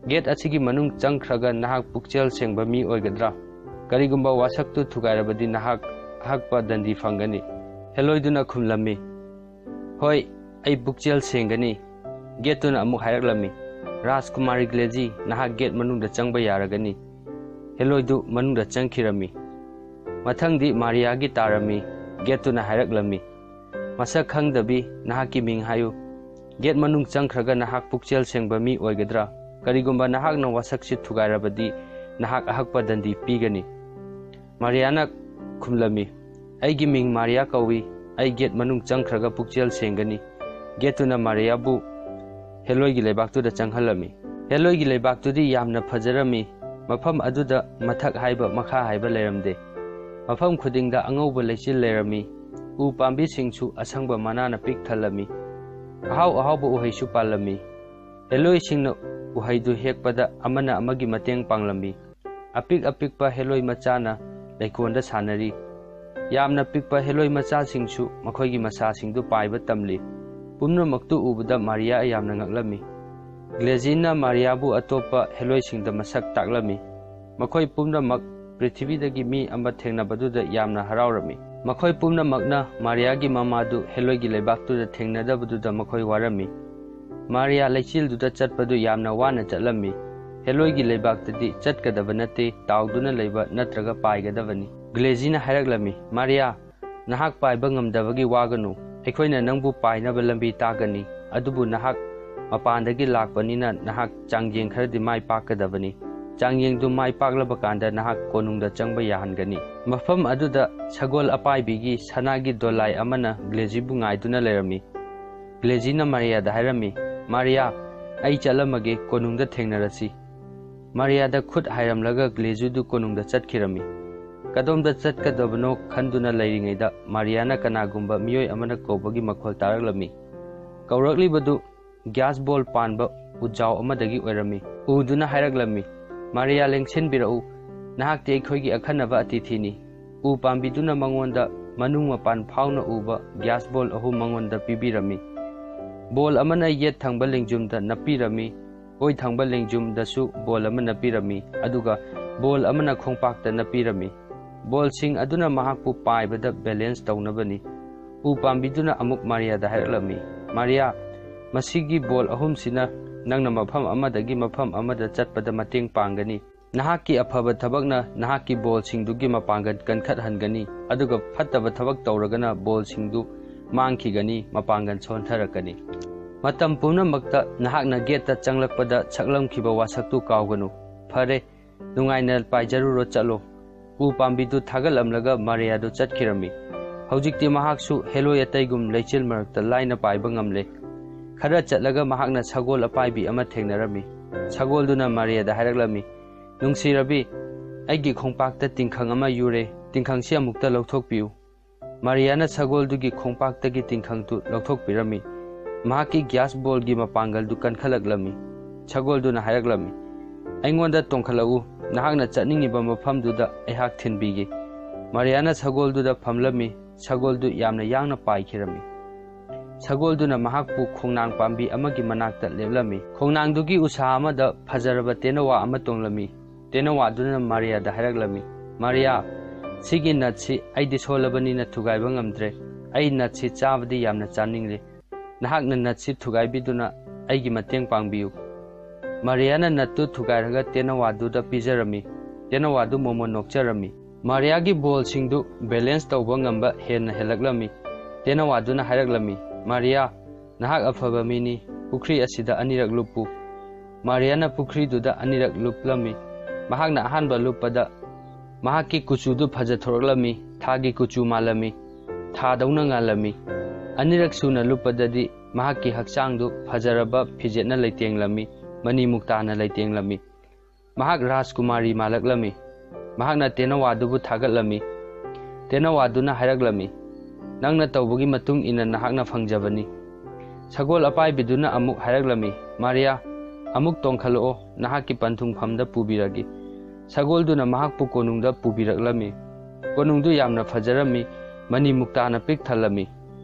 "ꯒꯦꯠ ꯑꯁꯤꯒꯤ ꯃꯅꯨꯡ ꯆꯪꯈ꯭ꯔꯒ ꯅꯍꯥꯛ ꯄꯨꯛꯆꯦꯜ ꯁꯦꯡꯕ ꯃꯤ ꯑꯣꯏꯒꯗ꯭ꯔꯥ? ꯀꯔꯤꯒꯨꯝꯕ ꯋꯥꯁꯛꯇꯨ ꯊꯨꯒꯥꯏꯔꯕꯗꯤ ꯅꯍꯥꯛ ꯑꯍꯛꯄ ꯗꯟꯗꯤ ꯐꯪꯒꯅꯤ꯫ ꯍꯦꯂꯣꯏꯗꯨꯅ ꯈꯨꯝꯂꯝꯃꯤ, "ꯍꯣꯏ, ꯑꯩ ꯄꯨꯛꯆꯦꯜ ꯁꯦꯡꯒꯅꯤ꯫" ꯒꯦꯠꯇꯨꯅ ꯑꯃꯨꯛ ꯍꯥꯏꯔꯛꯂꯝꯃꯤ, "ꯔꯥꯖꯀꯨꯃꯥꯔꯤ ꯒ꯭ꯂꯦꯖꯤ, ꯅꯍꯥꯛ ꯒꯦꯠ ꯃꯅꯨꯡꯗ ꯆꯪꯕ ꯌꯥꯔꯒꯅꯤ꯫" ꯍꯦꯂꯣꯏꯗꯨ ꯃꯅꯨꯡꯗ ꯆꯪꯈꯤꯔꯝꯃꯤ꯫ ꯃꯊꯪꯗꯤ ꯃꯥꯔꯤꯌꯥꯒꯤ ꯇꯥꯔꯝꯃꯤ꯫ ꯒꯦꯠꯇꯨꯅ ꯍꯥꯏꯔꯛꯂꯝꯃꯤ, "ꯃꯁꯛ ꯈꯪꯗꯕꯤ, ꯅꯍꯥꯛꯀꯤ ꯃꯤꯡ ꯍꯥꯏꯌꯨ꯫ ꯒꯦꯠ ꯃꯅꯨꯡ ꯆꯪꯈ꯭ꯔꯒ ꯅꯍꯥꯛ ꯄꯨꯛꯆꯦꯜ ꯁꯦꯡꯕ ꯃꯤ ꯑꯣꯏꯒꯗ꯭ꯔꯥ? ꯀꯔꯤꯒꯨꯝꯕ ꯅꯍꯥꯛꯅ ꯋꯥꯁꯛꯁꯤ ꯊꯨꯒꯥꯏꯔꯕꯗꯤ, ꯅꯍꯥꯛ ꯑꯍꯛꯄ ꯗꯟꯗꯤ ꯄꯤꯒꯅꯤ꯫" ꯃꯥꯔꯤꯌꯥꯅ ꯈꯨꯝꯂꯝꯃꯤ, "ꯑꯩꯒꯤ ꯃꯤꯡ ꯃꯥꯔꯤꯌꯥ ꯀꯧꯏ꯫ ꯑꯩ ꯒꯦꯠ ꯃꯅꯨꯡ ꯆꯪꯈ꯭ꯔꯒ ꯄꯨꯛꯆꯦꯜ ꯁꯦꯡꯒꯅꯤ꯫" ꯒꯦꯠꯇꯨꯅ ꯃꯥꯔꯤꯌꯥꯕꯨ ꯍꯦꯂꯣꯏꯒꯤ ꯂꯩꯕꯥꯛꯇꯨꯗ ꯆꯪꯍꯜꯂꯝꯃꯤ꯫ ꯍꯦꯂꯣꯏꯒꯤ ꯂꯩꯕꯥꯛꯇꯨꯗꯤ ꯌꯥꯝꯅ ꯐꯖꯔꯝꯃꯤ꯫ ꯃꯐꯝ ꯑꯗꯨꯗ ꯃꯊꯛ ꯍꯥꯏꯕ, ꯃꯈꯥ ꯍꯥꯏꯕ ꯂꯩꯔꯝꯗꯦ꯫ ꯃꯐꯝ ꯈꯨꯗꯤꯡꯗ ꯑꯉꯧꯕ ꯂꯩꯆꯤꯜ ꯂꯩꯔꯝꯃꯤ꯫ ꯎ ꯄꯥꯝꯕꯤꯁꯤꯡꯁꯨ ꯑꯁꯪꯕ ꯃꯅꯥꯅ ꯄꯤꯛ ꯊꯜꯂꯝꯃꯤ꯫ ꯑꯍꯥꯎ ꯑꯍꯥꯎꯕ ꯎꯍꯩꯁꯨ ꯄꯥꯜꯂꯝꯃꯤ꯫ ꯍꯦꯂꯣꯏꯁꯤꯡꯅ ꯎꯍꯩꯗꯨ ꯍꯦꯛꯄꯗ ꯑꯃꯅ ꯑꯃꯒꯤ ꯃꯇꯦꯡ ꯄꯥꯡꯂꯝꯃꯤ꯫ ꯑꯄꯤꯛ ꯑꯄꯤꯛꯄ ꯍꯦꯂꯣꯏ ꯃꯆꯥꯅ ꯂꯩꯀꯣꯟꯗ ꯁꯥꯟꯅꯔꯤ꯫ ꯌꯥꯝꯅ ꯄꯤꯛꯄ ꯍꯦꯂꯣꯏ ꯃꯆꯥꯁꯤꯡꯁꯨ ꯃꯈꯣꯏꯒꯤ ꯃꯁꯥꯁꯤꯡꯗꯨ ꯄꯥꯏꯕ ꯇꯝꯂꯤ꯫ ꯄꯨꯝꯅꯃꯛꯇꯨ ꯎꯕꯗ ꯃꯥꯔꯤꯌꯥ ꯌꯥꯝꯅ ꯉꯛꯂꯝꯃꯤ꯫ ꯒ꯭ꯂꯦꯖꯤꯅ ꯃꯥꯔꯤꯌꯥꯕꯨ ꯑꯇꯣꯞꯄ ꯍꯦꯂꯣꯏꯁꯤꯡꯗ ꯃꯁꯛ ꯇꯥꯛꯂꯝꯃꯤ꯫ ꯃꯈꯣꯏ ꯄꯨꯝꯅꯃꯛ ꯄ꯭ꯔꯤꯊꯤꯕꯤꯗꯒꯤ ꯃꯤ ꯑꯃ ꯊꯦꯡꯅꯕꯗꯨꯗ ꯌꯥꯝꯅ ꯍꯔꯥꯎꯔꯝꯃꯤ꯫ ꯃꯈꯣꯏ ꯄꯨꯝꯅꯃꯛꯅ ꯃꯥꯔꯤꯌꯥꯒꯤ ꯃꯃꯥꯗꯨ ꯍꯦꯂꯣꯏꯒꯤ ꯂꯩꯕꯥꯛꯇꯨꯗ ꯊꯦꯡꯅꯗꯕꯗꯨꯗ ꯃꯈꯣꯏ ꯋꯥꯔꯝꯃꯤ꯫ ꯃꯥꯔꯤꯌꯥ ꯂꯩꯆꯤꯜꯗꯨꯗ ꯆꯠꯄꯗꯨ ꯌꯥꯝꯅ ꯋꯥꯅ ꯆꯠꯂꯝꯃꯤ꯫ ꯍꯦꯂꯣꯏꯒꯤ ꯂꯩꯕꯥꯛꯇꯗꯤ ꯆꯠꯀꯗꯕ ꯅꯠꯇꯦ, ꯇꯥꯎꯗꯨꯅ ꯂꯩꯕ ꯅꯠꯇ꯭ꯔꯒ ꯄꯥꯏꯒꯗꯕꯅꯤ꯫ ꯒ꯭ꯂꯦꯖꯤꯅ ꯍꯥꯏꯔꯛꯂꯝꯃꯤ, "ꯃꯥꯔꯤꯌꯥ, ꯅꯍꯥꯛ ꯄꯥꯏꯕ ꯉꯝꯗꯕꯒꯤ ꯋꯥꯒꯅꯨ꯫ ꯑꯩꯈꯣꯏꯅ ꯅꯪꯕꯨ ꯄꯥꯏꯅꯕ ꯂꯝꯕꯤ ꯇꯥꯛꯀꯅꯤ꯫ ꯑꯗꯨꯕꯨ ꯅꯍꯥꯛ ꯃꯄꯥꯟꯗꯒꯤ ꯂꯥꯛꯄꯅꯤꯅ ꯅꯍꯥꯛ ꯆꯥꯡꯌꯦꯡ ꯈꯔꯗꯤ ꯃꯥꯏ ꯄꯥꯛꯀꯗꯕꯅꯤ꯫ ꯆꯥꯡꯌꯦꯡꯗꯨ ꯃꯥꯏ ꯄꯥꯛꯂꯕ ꯀꯥꯟꯗ ꯅꯍꯥꯛ ꯀꯣꯅꯨꯡꯗ ꯆꯪꯕ ꯌꯥꯍꯟꯒꯅꯤ꯫" ꯃꯐꯝ ꯑꯗꯨꯗ ꯁꯒꯣꯜ ꯑꯄꯥꯏꯕꯤꯒꯤ ꯁꯅꯥꯒꯤ ꯗꯣꯂꯥꯏ ꯑꯃꯅ ꯒ꯭ꯂꯦꯖꯤꯕꯨ ꯉꯥꯏꯗꯨꯅ ꯂꯩꯔꯝꯃꯤ꯫ ꯒ꯭ꯂꯦꯖꯤꯅ ꯃꯥꯔꯤꯌꯥꯗ ꯍꯥꯏꯔꯝꯃꯤ, "ꯃꯥꯔꯤꯌꯥ, ꯑꯩ ꯆꯠꯂꯝꯃꯒꯦ, ꯀꯣꯅꯨꯡꯗ ꯊꯦꯡꯅꯔꯁꯤ꯫" ꯃꯥꯔꯤꯌꯥꯗ ꯈꯨꯠ ꯍꯥꯏꯔꯝꯂꯒ ꯒ꯭ꯂꯦꯖꯤꯗꯨ ꯀꯣꯅꯨꯡꯗ ꯆꯠꯈꯤꯔꯝꯃꯤ꯫ ꯀꯗꯣꯝꯗ ꯆꯠꯀꯗꯕꯅꯣ ꯈꯟꯗꯨꯅ ꯂꯩꯔꯤꯉꯩꯗ ꯃꯥꯔꯤꯌꯥꯅ ꯀꯅꯥꯒꯨꯝꯕ ꯃꯤꯑꯣꯏ ꯑꯃꯅ ꯀꯧꯕꯒꯤ ꯃꯈꯣꯜ ꯇꯥꯔꯛꯂꯝꯃꯤ꯫ ꯀꯧꯔꯛꯂꯤꯕꯗꯨ ꯒ꯭ꯌꯥꯁ ꯕꯣꯜ ꯄꯥꯟꯕ ꯎꯖꯥꯎ ꯑꯃꯗꯒꯤ ꯑꯣꯏꯔꯝꯃꯤ꯫ ꯎꯗꯨꯅ ꯍꯥꯏꯔꯛꯂꯝꯃꯤ, "ꯃꯥꯔꯤꯌꯥ, ꯂꯦꯡꯁꯤꯟꯕꯤꯔꯛꯎ, ꯅꯍꯥꯛꯇꯤ ꯑꯩꯈꯣꯏꯒꯤ ꯑꯈꯟꯅꯕ ꯑꯇꯤꯊꯤꯅꯤ꯫" ꯎ ꯄꯥꯝꯕꯤꯗꯨꯅ ꯃꯉꯣꯟꯗ ꯃꯅꯨꯡ ꯃꯄꯥꯟ ꯐꯥꯎꯅ ꯎꯕ ꯒ꯭ꯌꯥꯁ ꯕꯣꯜ ꯑꯍꯨꯝ ꯃꯉꯣꯟꯗ ꯄꯤꯕꯤꯔꯝꯃꯤ꯫ ꯕꯣꯜ ꯑꯃꯅ ꯌꯦꯠ ꯊꯪꯕ ꯂꯦꯡꯖꯨꯝꯗ ꯅꯞꯄꯤꯔꯝꯃꯤ, ꯑꯣꯏ ꯊꯪꯕ ꯂꯦꯡꯖꯨꯝꯗꯁꯨ ꯕꯣꯜ ꯑꯃ ꯅꯞꯄꯤꯔꯝꯃꯤ, ꯑꯗꯨꯒ ꯕꯣꯜ ꯑꯃꯅ ꯈꯣꯡꯄꯥꯛꯇ ꯅꯞꯄꯤꯔꯝꯃꯤ꯫ ꯕꯣꯜꯁꯤꯡ ꯑꯗꯨꯅ ꯃꯍꯥꯛꯄꯨ ꯄꯥꯏꯕꯗ ꯕꯦꯂꯦꯟꯁ ꯇꯧꯅꯕꯅꯤ꯫ ꯎ ꯄꯥꯝꯕꯤꯗꯨꯅ ꯑꯃꯨꯛ ꯃꯥꯔꯤꯌꯥꯗ ꯍꯥꯏꯔꯛꯂꯝꯃꯤ, "ꯃꯥꯔꯤꯌꯥ, ꯃꯁꯤꯒꯤ ꯕꯣꯜ ꯑꯍꯨꯝꯁꯤꯅ ꯅꯪꯅ ꯃꯐꯝ ꯑꯃꯗꯒꯤ ꯃꯐꯝ ꯑꯃꯗ ꯆꯠꯄꯗ ꯃꯇꯦꯡ ꯄꯥꯡꯒꯅꯤ꯫ ꯅꯍꯥꯛꯀꯤ ꯑꯐꯕ ꯊꯕꯛꯅ ꯅꯍꯥꯛꯀꯤ ꯕꯣꯜꯁꯤꯡꯗꯨꯒꯤ ꯃꯄꯥꯡꯒꯜ ꯀꯟꯈꯠꯍꯟꯒꯅꯤ, ꯑꯗꯨꯒ ꯐꯠꯇꯕ ꯊꯕꯛ ꯇꯧꯔꯒꯅ ꯕꯣꯜꯁꯤꯡꯗꯨ ꯃꯥꯡꯈꯤꯒꯅꯤ, ꯃꯄꯥꯡꯒꯜ ꯁꯣꯟꯊꯔꯛꯀꯅꯤ꯫ ꯃꯇꯝ ꯄꯨꯝꯅꯃꯛꯇ ꯅꯍꯥꯛꯅ ꯒꯦꯠꯇ ꯆꯪꯂꯛꯄꯗ ꯁꯛꯂꯝꯈꯤꯕ ꯋꯥꯁꯛꯇꯨ ꯀꯥꯎꯒꯅꯨ꯫ ꯐꯔꯦ, ꯅꯨꯡꯉꯥꯏꯅ ꯄꯥꯏꯖꯔꯨꯔꯣ, ꯆꯠꯂꯣ꯫" ꯎ ꯄꯥꯝꯕꯤꯗꯨ ꯊꯥꯒꯠꯂꯝꯂꯒ ꯃꯥꯔꯤꯌꯥꯗꯨ ꯆꯠꯈꯤꯔꯝꯃꯤ꯫ ꯍꯧꯖꯤꯛꯇꯤ ꯃꯍꯥꯛꯁꯨ ꯍꯦꯂꯣꯏ ꯑꯇꯩꯒꯨꯝ ꯂꯩꯆꯤꯜ ꯃꯔꯛꯇ ꯂꯥꯏꯅ ꯄꯥꯏꯕ ꯉꯝꯂꯦ꯫ ꯈꯔ ꯆꯠꯂꯒ ꯃꯍꯥꯛꯅ ꯁꯒꯣꯜ ꯑꯄꯥꯏꯕꯤ ꯑꯃ ꯊꯦꯡꯅꯔꯝꯃꯤ꯫ ꯁꯒꯣꯜꯗꯨꯅ ꯃꯥꯔꯤꯌꯥꯗ ꯍꯥꯏꯔꯛꯂꯝꯃꯤ, "ꯅꯨꯡꯁꯤꯔꯕꯤ, ꯑꯩꯒꯤ ꯈꯣꯡꯄꯥꯛꯇ ꯇꯤꯡꯈꯪ ꯑꯃ ꯌꯨꯔꯦ, ꯇꯤꯡꯈꯪꯁꯤ ꯑꯃꯨꯛꯇ ꯂꯧꯊꯣꯛꯄꯤꯌꯨ꯫" ꯃꯥꯔꯤꯌꯥꯅ ꯁꯒꯣꯜꯗꯨꯒꯤ ꯈꯣꯡꯄꯥꯛꯇꯒꯤ ꯇꯤꯡꯈꯪꯗꯨ ꯂꯧꯊꯣꯛꯄꯤꯔꯝꯃꯤ꯫ ꯃꯍꯥꯛꯀꯤ ꯒ꯭ꯌꯥꯁ ꯕꯣꯜꯒꯤ ꯃꯄꯥꯡꯒꯜꯗꯨ ꯀꯟꯈꯠꯂꯛꯂꯝꯃꯤ꯫ ꯁꯒꯣꯜꯗꯨꯅ ꯍꯥꯏꯔꯛꯂꯝꯃꯤ, "ꯑꯩꯉꯣꯟꯗ ꯇꯣꯡꯈꯠꯂꯛꯎ, ꯅꯍꯥꯛꯅ ꯆꯠꯅꯤꯡꯉꯤꯕ ꯃꯐꯝꯗꯨꯗ ꯑꯩꯍꯥꯛ ꯊꯤꯟꯕꯤꯒꯦ꯫" ꯃꯥꯔꯤꯌꯥꯅ ꯁꯒꯣꯜꯗꯨꯗ ꯐꯝꯂꯝꯃꯤ꯫ ꯁꯒꯣꯜꯗꯨ ꯌꯥꯝꯅ ꯌꯥꯡꯅ ꯄꯥꯏꯈꯤꯔꯝꯃꯤ꯫ ꯁꯒꯣꯜꯗꯨꯅ ꯃꯍꯥꯛꯄꯨ ꯈꯣꯡꯅꯥꯡ ꯄꯥꯝꯕꯤ ꯑꯃꯒꯤ ꯃꯅꯥꯛꯇ ꯂꯦꯞꯂꯝꯃꯤ꯫ ꯈꯣꯡꯅꯥꯡꯗꯨꯒꯤ ꯎꯁꯥ ꯑꯃꯗ ꯐꯖꯔꯕ ꯇꯦꯅꯋꯥ ꯑꯃ ꯇꯣꯡꯂꯝꯃꯤ꯫ ꯇꯦꯅꯋꯥꯗꯨꯅ ꯃꯥꯔꯤꯌꯥꯗ ꯍꯥꯏꯔꯛꯂꯝꯃꯤ, "ꯃꯥꯔꯤꯌꯥ, ꯁꯤꯒꯤ ꯅꯠꯁꯤ ꯑꯩꯗꯤ ꯁꯣꯜꯂꯕꯅꯤꯅ ꯊꯨꯒꯥꯏꯕ ꯉꯝꯗ꯭ꯔꯦ꯫ ꯑꯩ ꯅꯠꯁꯤ ꯆꯥꯕꯗꯤ ꯌꯥꯝꯅ ꯆꯥꯅꯤꯡꯂꯤ꯫ ꯅꯍꯥꯛꯅ ꯅꯠꯁꯤ ꯊꯨꯒꯥꯏꯕꯤꯗꯨꯅ ꯑꯩꯒꯤ ꯃꯇꯦꯡ ꯄꯥꯡꯕꯤꯌꯨ꯫" ꯃꯥꯔꯤꯌꯥꯅ ꯅꯠꯇꯨ ꯊꯨꯒꯥꯏꯔꯒ ꯇꯦꯅꯋꯥꯗꯨꯗ ꯄꯤꯖꯔꯝꯃꯤ꯫ ꯇꯦꯅꯋꯥꯗꯨ ꯃꯣꯃꯣꯟ ꯅꯣꯛꯆꯔꯝꯃꯤ꯫ ꯃꯥꯔꯤꯌꯥꯒꯤ ꯕꯣꯜꯁꯤꯡꯗꯨ ꯕꯦꯂꯦꯟꯁ ꯇꯧꯕ ꯉꯝꯕ ꯍꯦꯟꯅ ꯍꯦꯜꯂꯛꯂꯝꯃꯤ꯫ ꯇꯦꯅꯋꯥꯗꯨꯅ ꯍꯥꯏꯔꯛꯂꯝꯃꯤ, "ꯃꯥꯔꯤꯌꯥ, ꯅꯍꯥꯛ ꯑꯐꯕ ꯃꯤꯅꯤ, ꯄꯨꯈ꯭ꯔꯤ ꯑꯁꯤꯗ ꯑꯅꯤꯔꯛ ꯂꯨꯞꯄꯨ꯫" ꯃꯥꯔꯤꯌꯥꯅ ꯄꯨꯈ꯭ꯔꯤꯗꯨꯗ ꯑꯅꯤꯔꯛ ꯂꯨꯞꯂꯝꯃꯤ꯫ ꯃꯍꯥꯛꯅ ꯑꯍꯥꯟꯕ ꯂꯨꯞꯄꯗ ꯃꯍꯥꯛꯀꯤ ꯀꯨꯆꯨꯗꯨ ꯐꯖꯊꯣꯔꯛꯂꯝꯃꯤ, ꯊꯥꯒꯤ ꯀꯨꯆꯨ ꯃꯥꯜꯂꯝꯃꯤ, ꯊꯥꯗꯧꯅ ꯉꯥꯜꯂꯝꯃꯤ꯫ ꯑꯅꯤꯔꯛ ꯁꯨꯅ ꯂꯨꯞꯄꯗꯗꯤ ꯃꯍꯥꯛꯀꯤ ꯍꯛꯆꯥꯡꯗꯨ ꯐꯖꯔꯕ ꯐꯤꯖꯦꯠꯅ ꯂꯩꯇꯦꯡꯂꯝꯃꯤ, ꯃꯅꯤ ꯃꯨꯛꯇꯥꯅ ꯂꯩꯇꯦꯡꯂꯝꯃꯤ꯫ ꯃꯍꯥꯛ ꯔꯥꯖꯀꯨꯃꯥꯔꯤ ꯃꯥꯜꯂꯛꯂꯝꯃꯤ꯫ ꯃꯍꯥꯛꯅ ꯇꯦꯅꯋꯥꯗꯨꯕꯨ ꯊꯥꯒꯠꯂꯝꯃꯤ꯫ ꯇꯦꯅꯋꯥꯗꯨꯅ ꯍꯥꯏꯔꯛꯂꯝꯃꯤ, "ꯅꯪꯅ ꯇꯧꯕꯒꯤ ꯃꯇꯨꯡ ꯏꯟꯅ ꯅꯍꯥꯛꯅ ꯐꯪꯖꯕꯅꯤ꯫" ꯁꯒꯣꯜ ꯑꯄꯥꯏꯕꯤꯗꯨꯅ ꯑꯃꯨꯛ ꯍꯥꯏꯔꯛꯂꯝꯃꯤ, "ꯃꯥꯔꯤꯌꯥ, ꯑꯃꯨꯛ ꯇꯣꯡꯈꯠꯂꯛꯑꯣ, ꯅꯍꯥꯛꯀꯤ ꯄꯟꯊꯨꯡꯐꯝꯗ ꯄꯨꯕꯤꯔꯒꯦ꯫" ꯁꯒꯣꯜꯗꯨꯅ ꯃꯍꯥꯛꯄꯨ ꯀꯣꯅꯨꯡꯗ ꯄꯨꯕꯤꯔꯛꯂꯝꯃꯤ꯫ ꯀꯣꯅꯨꯡꯗꯨ ꯌꯥꯝꯅ ꯐꯖꯔꯝꯃꯤ, ꯃꯅꯤ ꯃꯨꯛꯇꯥꯅ ꯄꯤꯛ ꯊꯜꯂꯝꯃꯤ꯫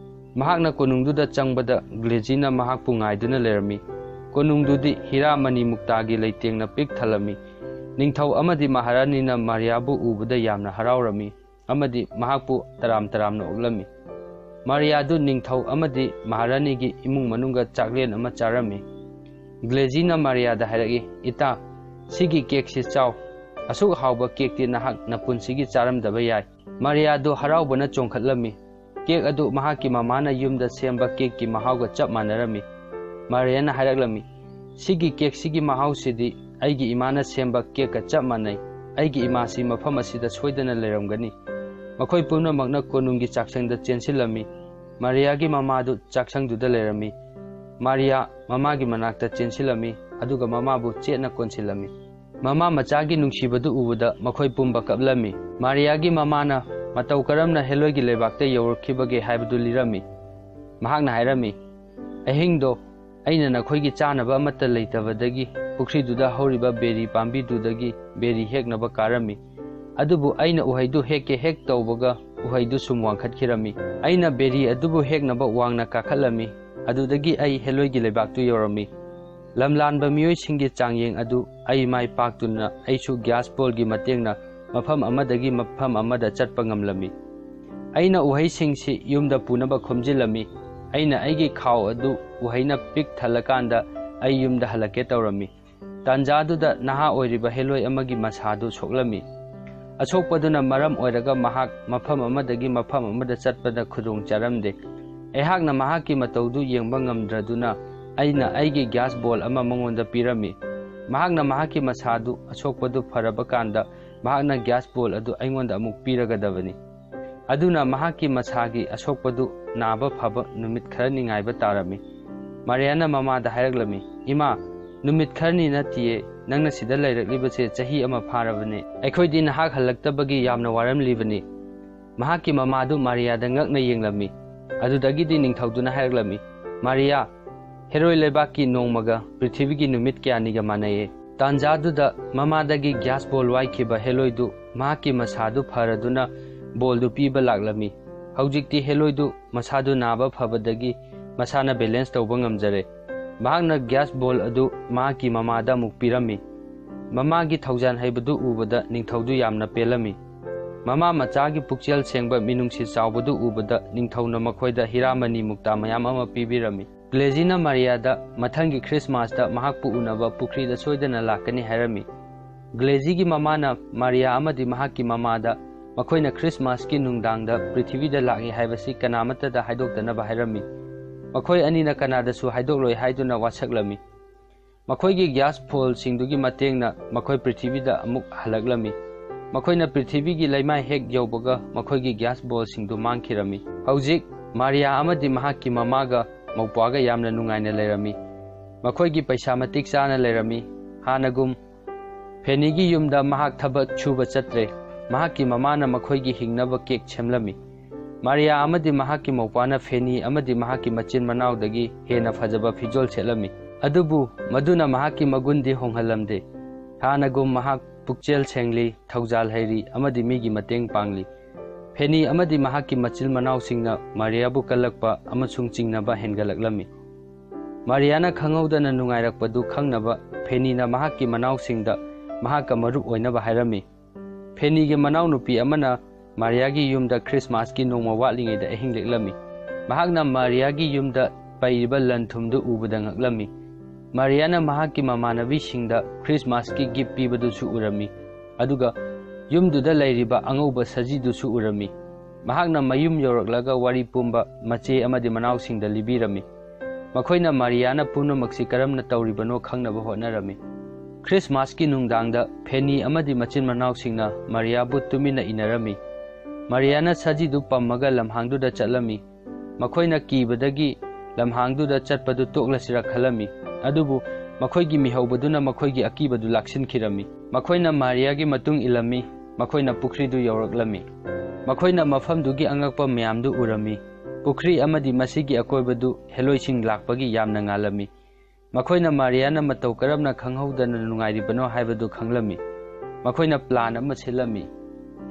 ꯃꯍꯥꯛꯅ ꯀꯣꯅꯨꯡꯗꯨꯗ ꯆꯪꯕꯗ ꯒ꯭ꯂꯦꯖꯤꯅ ꯃꯍꯥꯛꯄꯨ ꯉꯥꯏꯗꯨꯅ ꯂꯩꯔꯝꯃꯤ꯫ ꯀꯣꯅꯨꯡꯗꯨꯗꯤ ꯍꯤꯔꯥ ꯃꯅꯤ ꯃꯨꯛꯇꯥꯒꯤ ꯂꯩꯇꯦꯡꯅ ꯄꯤꯛ ꯊꯜꯂꯝꯃꯤ꯫ ꯅꯤꯡꯊꯧ ꯑꯃꯗꯤ ꯃꯍꯥꯔꯥꯅꯤꯅ ꯃꯥꯔꯤꯌꯥꯕꯨ ꯎꯕꯗ ꯌꯥꯝꯅ ꯍꯔꯥꯎꯔꯝꯃꯤ ꯑꯃꯗꯤ ꯃꯍꯥꯛꯄꯨ ꯇꯔꯥꯝ ꯇꯔꯥꯝꯅ ꯑꯣꯛꯂꯝꯃꯤ꯫ ꯃꯥꯔꯤꯌꯥꯗꯨ ꯅꯤꯡꯊꯧ ꯑꯃꯗꯤ ꯃꯍꯥꯔꯥꯅꯤꯒꯤ ꯏꯃꯨꯡ ꯃꯅꯨꯡꯒ ꯆꯥꯛꯂꯦꯟ ꯑꯃ ꯆꯥꯔꯝꯃꯤ꯫ ꯒ꯭ꯂꯦꯖꯤꯅ ꯃꯥꯔꯤꯌꯥꯗ ꯍꯥꯏꯔꯛꯏ, "ꯏꯇꯥ, ꯁꯤꯒꯤ ꯀꯦꯛꯁꯤ ꯆꯥꯎ꯫ ꯑꯁꯨꯛ ꯍꯥꯎꯕ ꯀꯦꯛꯇꯤ ꯅꯍꯥꯛ ꯅꯄꯨꯟꯁꯤꯒꯤ ꯆꯥꯔꯝꯗꯕ ꯌꯥꯏ꯫" ꯃꯥꯔꯤꯌꯥꯗꯨ ꯍꯔꯥꯎꯕꯅ ꯆꯣꯡꯈꯠꯂꯝꯃꯤ꯫ ꯀꯦꯛ ꯑꯗꯨ ꯃꯍꯥꯛꯀꯤ ꯃꯃꯥꯅ ꯌꯨꯝꯗ ꯁꯦꯝꯕ ꯀꯦꯛꯀꯤ ꯃꯍꯥꯎꯒ ꯆꯞ ꯃꯥꯟꯅꯔꯝꯃꯤ꯫ ꯃꯥꯔꯤꯌꯥꯅ ꯍꯥꯏꯔꯛꯂꯝꯃꯤ, "ꯁꯤꯒꯤ ꯀꯦꯛꯁꯤꯒꯤ ꯃꯍꯥꯎꯁꯤꯗꯤ ꯑꯩꯒꯤ ꯏꯃꯥꯅ ꯁꯦꯝꯕ ꯀꯦꯛꯀ ꯆꯞ ꯃꯥꯟꯅꯩ꯫ ꯑꯩꯒꯤ ꯏꯃꯥꯁꯤ ꯃꯐꯝ ꯑꯁꯤꯗ ꯁꯣꯏꯗꯅ ꯂꯩꯔꯝꯒꯅꯤ꯫" ꯃꯈꯣꯏ ꯄꯨꯝꯅꯃꯛꯅ ꯀꯣꯅꯨꯡꯒꯤ ꯆꯥꯛꯁꯪꯗ ꯆꯦꯟꯁꯤꯜꯂꯝꯃꯤ꯫ ꯃꯥꯔꯤꯌꯥꯒꯤ ꯃꯃꯥꯗꯨ ꯆꯥꯛꯁꯪꯗꯨꯗ ꯂꯩꯔꯝꯃꯤ꯫ ꯃꯥꯔꯤꯌꯥ ꯃꯃꯥꯒꯤ ꯃꯅꯥꯛꯇ ꯆꯦꯟꯁꯤꯜꯂꯝꯃꯤ, ꯑꯗꯨꯒ ꯃꯃꯥꯕꯨ ꯆꯦꯠꯅ ꯀꯣꯟꯁꯤꯜꯂꯝꯃꯤ꯫ ꯃꯃꯥ ꯃꯆꯥꯒꯤ ꯅꯨꯡꯁꯤꯕꯗꯨ ꯎꯕꯗ ꯃꯈꯣꯏ ꯄꯨꯝꯕ ꯀꯞꯂꯝꯃꯤ꯫ ꯃꯥꯔꯤꯌꯥꯒꯤ ꯃꯃꯥꯅ ꯃꯇꯧ ꯀꯔꯝꯅ ꯍꯦꯂꯣꯏꯒꯤ ꯂꯩꯕꯥꯛꯇ ꯌꯧꯔꯛꯈꯤꯕꯒꯦ ꯍꯥꯏꯕꯗꯨ ꯂꯤꯔꯝꯃꯤ꯫ ꯃꯍꯥꯛꯅ ꯍꯥꯏꯔꯝꯃꯤ, "ꯑꯍꯤꯡꯗꯣ ꯑꯩꯅ ꯅꯈꯣꯏꯒꯤ ꯆꯥꯅꯕ ꯑꯃꯠꯇ ꯂꯩꯇꯕꯗꯒꯤ ꯄꯨꯈ꯭ꯔꯤꯗꯨꯗ ꯍꯧꯔꯤꯕ ꯕꯦꯔꯤ ꯄꯥꯝꯕꯤꯗꯨꯗꯒꯤ ꯕꯦꯔꯤ ꯍꯦꯛꯅꯕ ꯀꯥꯔꯝꯃꯤ꯫ ꯑꯗꯨꯕꯨ ꯑꯩꯅ ꯎꯍꯩꯗꯨ ꯍꯦꯛꯀꯦ ꯍꯦꯛ ꯇꯧꯕꯒ ꯎꯍꯩꯗꯨ ꯁꯨꯝ ꯋꯥꯡꯈꯠꯈꯤꯔꯝꯃꯤ꯫ ꯑꯩꯅ ꯕꯦꯔꯤ ꯑꯗꯨꯕꯨ ꯍꯦꯛꯅꯕ ꯋꯥꯡꯅ ꯀꯥꯈꯠꯂꯝꯃꯤ꯫ ꯑꯗꯨꯗꯒꯤ ꯑꯩ ꯍꯦꯂꯣꯏꯒꯤ ꯂꯩꯕꯥꯛꯇꯨ ꯌꯧꯔꯝꯃꯤ꯫ ꯂꯝꯂꯥꯟꯕ ꯃꯤꯑꯣꯏꯁꯤꯡꯒꯤ ꯆꯥꯡꯌꯦꯡ ꯑꯗꯨ ꯑꯩ ꯃꯥꯏ ꯄꯥꯛꯇꯨꯅ ꯑꯩꯁꯨ ꯒ꯭ꯌꯥꯁ ꯕꯣꯜꯒꯤ ꯃꯇꯦꯡꯅ ꯃꯐꯝ ꯑꯃꯗꯒꯤ ꯃꯐꯝ ꯑꯃꯗ ꯆꯠꯄ ꯉꯝꯂꯝꯃꯤ꯫ ꯑꯩꯅ ꯎꯍꯩꯁꯤꯡꯁꯤ ꯌꯨꯝꯗ ꯄꯨꯅꯕ ꯈꯣꯝꯖꯤꯜꯂꯝꯃꯤ꯫ ꯑꯩꯅ ꯑꯩꯒꯤ ꯈꯥꯎ ꯑꯗꯨ ꯎꯍꯩꯅ ꯄꯤꯛ ꯊꯜꯂꯀꯥꯟꯗ ꯑꯩ ꯌꯨꯝꯗ ꯍꯜꯂꯛꯀꯦ ꯇꯧꯔꯝꯃꯤ꯫ ꯇꯥꯟꯖꯥꯗꯨꯗ ꯅꯍꯥ ꯑꯣꯏꯔꯤꯕ ꯍꯦꯂꯣꯏ ꯑꯃꯒꯤ ꯃꯁꯥꯗꯨ ꯁꯣꯛꯂꯝꯃꯤ꯫ ꯑꯁꯣꯛꯄꯗꯨꯅ ꯃꯔꯝ ꯑꯣꯏꯔꯒ ꯃꯍꯥꯛ ꯃꯐꯝ ꯑꯃꯗꯒꯤ ꯃꯐꯝ ꯑꯃꯗ ꯆꯠꯄꯗ ꯈꯨꯗꯣꯡ ꯆꯥꯔꯝꯗꯦ꯫ ꯑꯩꯍꯥꯛꯅ ꯃꯍꯥꯛꯀꯤ ꯃꯇꯧꯗꯨ ꯌꯦꯡꯕ ꯉꯝꯗ꯭ꯔꯗꯨꯅ ꯑꯩꯅ ꯑꯩꯒꯤ ꯒ꯭ꯌꯥꯁ ꯕꯣꯜ ꯑꯃ ꯃꯉꯣꯟꯗ ꯄꯤꯔꯝꯃꯤ꯫ ꯃꯍꯥꯛꯅ ꯃꯍꯥꯛꯀꯤ ꯃꯁꯥꯗꯨ ꯑꯁꯣꯛꯄꯗꯨ ꯐꯔꯕ ꯀꯥꯟꯗ ꯃꯍꯥꯛꯅ ꯒ꯭ꯌꯥꯁ ꯕꯣꯜ ꯑꯗꯨ ꯑꯩꯉꯣꯟꯗ ꯑꯃꯨꯛ ꯄꯤꯔꯒꯗꯕꯅꯤ꯫ ꯑꯗꯨꯅ ꯃꯍꯥꯛꯀꯤ ꯃꯁꯥꯒꯤ ꯑꯁꯣꯛꯄꯗꯨ ꯅꯥꯕ ꯐꯕ ꯅꯨꯃꯤꯠ ꯈꯔꯅꯤ ꯉꯥꯏꯕ ꯇꯥꯔꯝꯃꯤ꯫ ꯃꯥꯔꯤꯌꯥꯅ ꯃꯃꯥꯗ ꯍꯥꯏꯔꯛꯂꯝꯃꯤ, "ꯏꯃꯥ, ꯅꯨꯃꯤꯠ ꯈꯔꯅꯤ ꯅꯠꯇꯤꯌꯦ, ꯅꯪꯅ ꯁꯤꯗ ꯂꯩꯔꯛꯂꯤꯕꯁꯦ ꯆꯍꯤ ꯑꯃ ꯐꯥꯔꯕꯅꯦ꯫ ꯑꯩꯈꯣꯏꯗꯤ ꯅꯍꯥꯛ ꯍꯜꯂꯛꯇꯕꯒꯤ ꯌꯥꯝꯅ ꯋꯥꯔꯝꯂꯤꯕꯅꯤ꯫" ꯃꯍꯥꯛꯀꯤ ꯃꯃꯥꯗꯨ ꯃꯥꯔꯤꯌꯥꯗ ꯉꯛꯅ ꯌꯦꯡꯂꯝꯃꯤ꯫ ꯑꯗꯨꯗꯒꯤꯗꯤ ꯅꯤꯡꯊꯧꯗꯨꯅ ꯍꯥꯏꯔꯛꯂꯝꯃꯤ, "ꯃꯥꯔꯤꯌꯥ, ꯍꯦꯔꯣꯏ ꯂꯩꯕꯥꯛꯀꯤ ꯅꯣꯡꯃꯒ ꯄ꯭ꯔꯤꯊꯤꯕꯤꯒꯤ ꯅꯨꯃꯤꯠ ꯀꯌꯥꯅꯤꯒ ꯃꯥꯟꯅꯩꯌꯦ꯫" ꯇꯥꯟꯖꯥꯗꯨꯗ ꯃꯃꯥꯗꯒꯤ ꯒ꯭ꯌꯥꯁ ꯕꯣꯜ ꯋꯥꯏꯈꯤꯕ ꯍꯦꯂꯣꯏꯗꯨ ꯃꯍꯥꯛꯀꯤ ꯃꯁꯥꯗꯨ ꯐꯔꯗꯨꯅ ꯕꯣꯜꯗꯨ ꯄꯤꯕ ꯂꯥꯛꯂꯝꯃꯤ꯫ ꯍꯧꯖꯤꯛꯇꯤ ꯍꯦꯂꯣꯏꯗꯨ ꯃꯁꯥꯗꯨ ꯅꯥꯕ ꯐꯕꯗꯒꯤ ꯃꯁꯥꯅ ꯕꯦꯂꯦꯟꯁ ꯇꯧꯕ ꯉꯝꯖꯔꯦ꯫ ꯃꯍꯥꯛꯅ ꯒ꯭ꯌꯥꯁ ꯕꯣꯜ ꯑꯗꯨ ꯃꯍꯥꯛꯀꯤ ꯃꯃꯥꯗ ꯑꯃꯨꯛ ꯄꯤꯔꯝꯃꯤ꯫ ꯃꯃꯥꯒꯤ ꯊꯧꯖꯥꯜ ꯍꯩꯕꯗꯨ ꯎꯕꯗ ꯅꯤꯡꯊꯧꯗꯨ ꯌꯥꯝꯅ ꯄꯦꯜꯂꯝꯃꯤ꯫ ꯃꯃꯥ ꯃꯆꯥꯒꯤ ꯄꯨꯛꯆꯦꯜ ꯁꯦꯡꯕ, ꯃꯤꯅꯨꯡꯁꯤ ꯆꯥꯎꯕꯗꯨ ꯎꯕꯗ ꯅꯤꯡꯊꯧꯅ ꯃꯈꯣꯏꯗ ꯍꯤꯔꯥ ꯃꯅꯤ ꯃꯨꯛꯇꯥ ꯃꯌꯥꯝ ꯑꯃ ꯄꯤꯕꯤꯔꯝꯃꯤ꯫ ꯒ꯭ꯂꯦꯖꯤꯅ ꯃꯥꯔꯤꯌꯥꯗ ꯃꯊꯪꯒꯤ ꯈ꯭ꯔꯤꯁꯃꯥꯁꯇ ꯃꯍꯥꯛꯄꯨ ꯎꯅꯕ ꯄꯨꯈ꯭ꯔꯤꯗ ꯁꯣꯏꯗꯅ ꯂꯥꯛꯀꯅꯤ ꯍꯥꯏꯔꯝꯃꯤ꯫ ꯒ꯭ꯂꯦꯖꯤꯒꯤ ꯃꯃꯥꯅ ꯃꯥꯔꯤꯌꯥ ꯑꯃꯗꯤ ꯃꯍꯥꯛꯀꯤ ꯃꯃꯥꯗ ꯃꯈꯣꯏꯅ ꯈ꯭ꯔꯤꯁꯃꯥꯁꯀꯤ ꯅꯨꯡꯗꯥꯡꯗ ꯄ꯭ꯔꯤꯊꯤꯕꯤꯗ ꯂꯥꯛꯏ ꯍꯥꯏꯕꯁꯤ ꯀꯅꯥꯃꯠꯇꯗ ꯍꯥꯏꯗꯣꯛꯇꯅꯕ ꯍꯥꯏꯔꯝꯃꯤ꯫ ꯃꯈꯣꯏ ꯑꯅꯤꯅ ꯀꯅꯥꯗꯁꯨ ꯍꯥꯏꯗꯣꯛꯂꯣꯏ ꯍꯥꯏꯗꯨꯅ ꯋꯥꯁꯛꯂꯝꯃꯤ꯫ ꯃꯈꯣꯏꯒꯤ ꯒ꯭ꯌꯥꯁ ꯕꯣꯜꯁꯤꯡꯗꯨꯒꯤ ꯃꯇꯦꯡꯅ ꯃꯈꯣꯏ ꯄ꯭ꯔꯤꯊꯤꯕꯤꯗ ꯑꯃꯨꯛ ꯍꯜꯂꯛꯂꯝꯃꯤ꯫ ꯃꯈꯣꯏꯅ ꯄ꯭ꯔꯤꯊꯤꯕꯤꯒꯤ ꯂꯩꯃꯥꯏ ꯍꯦꯛ ꯌꯧꯕꯒ ꯃꯈꯣꯏꯒꯤ ꯒ꯭ꯌꯥꯁ ꯕꯣꯜꯁꯤꯡꯗꯨ ꯃꯥꯡꯈꯤꯔꯝꯃꯤ꯫ ꯍꯧꯖꯤꯛ ꯃꯥꯔꯤꯌꯥ ꯑꯃꯗꯤ ꯃꯍꯥꯛꯀꯤ ꯃꯃꯥꯒ ꯃꯧꯄ꯭ꯋꯥꯒ ꯌꯥꯝꯅ ꯅꯨꯡꯉꯥꯏꯅ ꯂꯩꯔꯝꯃꯤ꯫ ꯃꯈꯣꯏꯒꯤ ꯄꯩꯁꯥ ꯃꯇꯤꯛ ꯆꯥꯅ ꯂꯩꯔꯝꯃꯤ꯫ ꯍꯥꯟꯅꯒꯨꯝ ꯐꯦꯅꯤꯒꯤ ꯌꯨꯝꯗ ꯃꯍꯥꯛ ꯊꯕꯛ ꯁꯨꯕ ꯆꯠꯇ꯭ꯔꯦ꯫ ꯃꯍꯥꯛꯀꯤ ꯃꯃꯥꯅ ꯃꯈꯣꯏꯒꯤ ꯍꯤꯡꯅꯕ ꯀꯦꯛ ꯁꯦꯝꯂꯝꯃꯤ꯫ ꯃꯥꯔꯤꯌꯥ ꯑꯃꯗꯤ ꯃꯍꯥꯛꯀꯤ ꯃꯧꯄ꯭ꯋꯥꯅ ꯐꯦꯅꯤ ꯑꯃꯗꯤ ꯃꯍꯥꯛꯀꯤ ꯃꯆꯤꯟ ꯃꯅꯥꯎꯗꯒꯤ ꯍꯦꯟꯅ ꯐꯖꯕ ꯐꯤꯖꯣꯜ ꯁꯦꯠꯂꯝꯃꯤ꯫ ꯑꯗꯨꯕꯨ ꯃꯗꯨꯅ ꯃꯍꯥꯛꯀꯤ ꯃꯒꯨꯟꯗꯤ ꯍꯣꯡꯍꯜꯂꯝꯗꯦ꯫ ꯍꯥꯟꯅꯒꯨꯝ ꯃꯍꯥꯛ ꯄꯨꯛꯆꯦꯜ ꯁꯦꯡꯂꯤ, ꯊꯧꯖꯥꯜ ꯍꯩꯔꯤ ꯑꯃꯗꯤ ꯃꯤꯒꯤ ꯃꯇꯦꯡ ꯄꯥꯡꯂꯤ꯫ ꯐꯦꯅꯤ ꯑꯃꯗꯤ ꯃꯍꯥꯛꯀꯤ ꯃꯆꯤꯟ ꯃꯅꯥꯎꯁꯤꯡꯅ ꯃꯥꯔꯤꯌꯥꯕꯨ ꯀꯜꯂꯛꯄ ꯑꯃꯁꯨꯡ ꯆꯤꯡꯅꯕ ꯍꯦꯟꯒꯠꯂꯛꯂꯝꯃꯤ꯫ ꯃꯥꯔꯤꯌꯥꯅ ꯈꯪꯍꯧꯗꯅ ꯅꯨꯡꯉꯥꯏꯔꯛꯄꯗꯨ ꯈꯪꯅꯕ ꯐꯦꯅꯤꯅ ꯃꯍꯥꯛꯀꯤ ꯃꯅꯥꯎꯁꯤꯡꯗ ꯃꯍꯥꯛꯀ ꯃꯔꯨꯞ ꯑꯣꯏꯅꯕ ꯍꯥꯏꯔꯝꯃꯤ꯫ ꯐꯦꯅꯤꯒꯤ ꯃꯅꯥꯎꯅꯨꯄꯤ ꯑꯃꯅ ꯃꯥꯔꯤꯌꯥꯒꯤ ꯌꯨꯝꯗ ꯈ꯭ꯔꯤꯁꯃꯥꯁꯀꯤ ꯅꯣꯡꯃ ꯋꯥꯠꯂꯤꯉꯩꯗ ꯑꯍꯤꯡ ꯂꯦꯛꯂꯝꯃꯤ꯫ ꯃꯍꯥꯛꯅ ꯃꯥꯔꯤꯌꯥꯒꯤ ꯌꯨꯝꯗ ꯄꯩꯔꯤꯕ ꯂꯟ ꯊꯨꯝꯗꯨ ꯎꯕꯗ ꯉꯛꯂꯝꯃꯤ꯫ ꯃꯥꯔꯤꯌꯥꯅ ꯃꯍꯥꯛꯀꯤ ꯃꯃꯥꯟꯅꯕꯤꯁꯤꯡꯗ ꯈ꯭ꯔꯤꯁꯃꯥꯁꯀꯤ ꯒꯤꯐ ꯄꯤꯕꯗꯨꯁꯨ ꯎꯔꯝꯃꯤ, ꯑꯗꯨꯒ ꯌꯨꯝꯗꯨꯗ ꯂꯩꯔꯤꯕ ꯑꯉꯧꯕ ꯁꯖꯤꯗꯨꯁꯨ ꯎꯔꯝꯃꯤ꯫ ꯃꯍꯥꯛꯅ ꯃꯌꯨꯝ ꯌꯧꯔꯛꯂꯒ ꯋꯥꯔꯤ ꯄꯨꯝꯕ ꯃꯆꯦ ꯑꯃꯗꯤ ꯃꯅꯥꯎꯁꯤꯡꯗ ꯂꯤꯕꯤꯔꯝꯃꯤ꯫ ꯃꯈꯣꯏꯅ ꯃꯥꯔꯤꯌꯥꯅ ꯄꯨꯝꯅꯃꯛꯁꯤ ꯀꯔꯝꯅ ꯇꯧꯔꯤꯕꯅꯣ ꯈꯪꯅꯕ ꯍꯣꯠꯅꯔꯝꯃꯤ꯫ ꯈ꯭ꯔꯤꯁꯃꯥꯁꯀꯤ ꯅꯨꯡꯗꯥꯡꯗ ꯐꯦꯅꯤ ꯑꯃꯗꯤ ꯃꯆꯤꯟ ꯃꯅꯥꯎꯁꯤꯡꯅ ꯃꯥꯔꯤꯌꯥꯕꯨ ꯇꯨꯃꯤꯟꯅ ꯏꯟꯅꯔꯝꯃꯤ꯫ ꯃꯥꯔꯤꯌꯥꯅ ꯁꯖꯤꯗꯨ ꯄꯝꯃꯒ ꯂꯝꯍꯥꯡꯗꯨꯗ ꯆꯠꯂꯝꯃꯤ꯫ ꯃꯈꯣꯏꯅ ꯀꯤꯕꯗꯒꯤ ꯂꯝꯍꯥꯡꯗꯨꯗ ꯆꯠꯄꯗꯨ ꯇꯣꯛꯂꯁꯤꯔ ꯈꯜꯂꯝꯃꯤ, ꯑꯗꯨꯕꯨ ꯃꯈꯣꯏꯒꯤ ꯃꯤꯍꯧꯕꯗꯨꯅ ꯃꯈꯣꯏꯒꯤ ꯑꯀꯤꯕꯗꯨ ꯂꯥꯛꯁꯤꯟꯈꯤꯔꯝꯃꯤ꯫ ꯃꯈꯣꯏꯅ ꯃꯥꯔꯤꯌꯥꯒꯤ ꯃꯇꯨꯡ ꯏꯜꯂꯝꯃꯤ꯫ ꯃꯈꯣꯏꯅ ꯄꯨꯈ꯭ꯔꯤꯗꯨ ꯌꯧꯔꯛꯂꯝꯃꯤ꯫ ꯃꯈꯣꯏꯅ ꯃꯐꯝꯗꯨꯒꯤ ꯑꯉꯛꯄ ꯃꯌꯥꯝꯗꯨ ꯎꯔꯝꯃꯤ꯫ ꯄꯨꯈ꯭ꯔꯤ ꯑꯃꯗꯤ ꯃꯁꯤꯒꯤ ꯑꯀꯣꯏꯕꯗꯨ ꯍꯦꯂꯣꯏꯁꯤꯡ ꯂꯥꯛꯄꯒꯤ ꯌꯥꯝꯅ ꯉꯥꯜꯂꯝꯃꯤ꯫ ꯃꯈꯣꯏꯅ ꯃꯥꯔꯤꯌꯥꯅ ꯃꯇꯧ ꯀꯔꯝꯅ ꯈꯪꯍꯧꯗꯅ ꯅꯨꯡꯉꯥꯏꯔꯤꯕꯅꯣ ꯍꯥꯏꯕꯗꯨ ꯈꯪꯂꯝꯃꯤ꯫ ꯃꯈꯣꯏꯅ ꯄ꯭ꯂꯥꯟ ꯑꯃ ꯁꯤꯜꯂꯝꯃꯤ꯫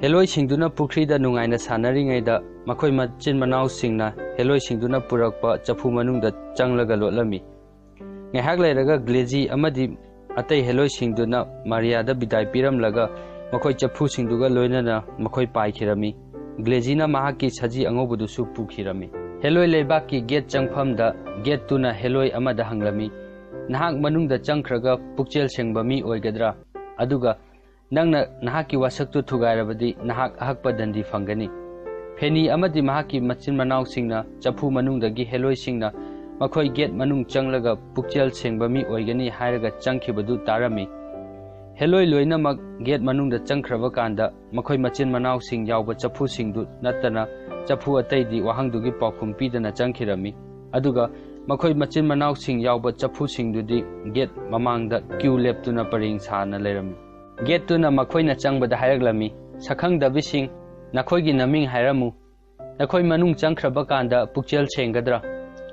ꯍꯦꯂꯣꯏꯁꯤꯡꯗꯨꯅ ꯄꯨꯈ꯭ꯔꯤꯗ ꯅꯨꯡꯉꯥꯏꯅ ꯁꯥꯟꯅꯔꯤꯉꯩꯗ ꯃꯈꯣꯏ ꯃꯆꯤꯟ ꯃꯅꯥꯎꯁꯤꯡꯅ ꯍꯦꯂꯣꯏꯁꯤꯡꯗꯨꯅ ꯄꯨꯔꯛꯄ ꯆꯐꯨ ꯃꯅꯨꯡꯗ ꯆꯪꯂꯒ ꯂꯣꯠꯂꯝꯃꯤ꯫ ꯉꯥꯏꯍꯥꯛ ꯂꯩꯔꯒ ꯒ꯭ꯂꯦꯖꯤ ꯑꯃꯗꯤ ꯑꯇꯩ ꯍꯦꯂꯣꯏꯁꯤꯡꯗꯨꯅ ꯃꯥꯔꯤꯌꯥꯗ ꯕꯤꯗꯥꯏ ꯄꯤꯔꯝꯂꯒ ꯃꯈꯣꯏ ꯆꯐꯨꯁꯤꯡꯗꯨꯒ ꯂꯣꯏꯅꯅ ꯃꯈꯣꯏ ꯄꯥꯏꯈꯤꯔꯝꯃꯤ꯫ ꯒ꯭ꯂꯦꯖꯤꯅ ꯃꯍꯥꯛꯀꯤ ꯁꯖꯤ ꯑꯉꯧꯕꯗꯨꯁꯨ ꯄꯨꯈꯤꯔꯝꯃꯤ꯫ ꯍꯦꯂꯣꯏ ꯂꯩꯕꯥꯛꯀꯤ ꯒꯦꯠ ꯆꯪꯐꯝꯗ ꯒꯦꯠꯇꯨꯅ ꯍꯦꯂꯣꯏ ꯑꯃꯗ ꯍꯪꯂꯝꯃꯤ, "ꯅꯍꯥꯛ ꯃꯅꯨꯡꯗ ꯆꯪꯈ꯭ꯔꯒ ꯄꯨꯛꯆꯦꯜ ꯁꯦꯡꯕ ꯃꯤ ꯑꯣꯏꯒꯗ꯭ꯔꯥ? ꯑꯗꯨꯒ ꯅꯪꯅ ꯅꯍꯥꯛꯀꯤ ꯋꯥꯁꯛꯇꯨ ꯊꯨꯒꯥꯏꯔꯕꯗꯤ ꯅꯍꯥꯛ ꯑꯍꯛꯄ ꯗꯟꯗꯤ ꯐꯪꯒꯅꯤ꯫" ꯐꯦꯅꯤ ꯑꯃꯗꯤ ꯃꯍꯥꯛꯀꯤ ꯃꯆꯤꯟ ꯃꯅꯥꯎꯁꯤꯡꯅ ꯆꯐꯨ ꯃꯅꯨꯡꯗꯒꯤ ꯍꯦꯂꯣꯏꯁꯤꯡꯅ ꯃꯈꯣꯏ ꯒꯦꯠ ꯃꯅꯨꯡ ꯆꯪꯂꯒ ꯄꯨꯛꯆꯦꯜ ꯁꯦꯡꯕ ꯃꯤ ꯑꯣꯏꯒꯅꯤ ꯍꯥꯏꯔꯒ ꯆꯪꯈꯤꯕꯗꯨ ꯇꯥꯔꯝꯃꯤ꯫ ꯍꯦꯂꯣꯏ ꯂꯣꯏꯅꯃꯛ ꯒꯦꯠ ꯃꯅꯨꯡꯗ ꯆꯪꯈ꯭ꯔꯕ ꯀꯥꯟꯗ ꯃꯈꯣꯏ ꯃꯆꯤꯟ ꯃꯅꯥꯎꯁꯤꯡ ꯌꯥꯎꯕ ꯆꯐꯨꯁꯤꯡꯗꯨ ꯅꯠꯇꯅ ꯆꯐꯨ ꯑꯇꯩꯗꯤ ꯋꯥꯍꯪꯗꯨꯒꯤ ꯄꯥꯎꯈꯨꯝ ꯄꯤꯗꯅ ꯆꯪꯈꯤꯔꯝꯃꯤ꯫ ꯑꯗꯨꯒ ꯃꯈꯣꯏ ꯃꯆꯤꯟ ꯃꯅꯥꯎꯁꯤꯡ ꯌꯥꯎꯕ ꯆꯐꯨꯁꯤꯡꯗꯨꯗꯤ ꯒꯦꯠ ꯃꯃꯥꯡꯗ ꯀ꯭ꯌꯨ ꯂꯦꯞꯇꯨꯅ ꯄꯔꯦꯡ ꯁꯥꯅ ꯂꯩꯔꯝꯃꯤ꯫ ꯒꯦꯠꯇꯨꯅ ꯃꯈꯣꯏꯅ ꯆꯪꯕꯗ ꯍꯥꯏꯔꯛꯂꯝꯃꯤ, "ꯁꯛꯈꯪꯗꯕꯤꯁꯤꯡ, ꯅꯈꯣꯏꯒꯤ ꯅꯃꯤꯡ ꯍꯥꯏꯔꯝꯃꯨ꯫ ꯅꯈꯣꯏ ꯃꯅꯨꯡ ꯆꯪꯈ꯭ꯔꯕ ꯀꯥꯟꯗ ꯄꯨꯛꯆꯦꯜ ꯁꯦꯡꯒꯗ꯭ꯔꯥ?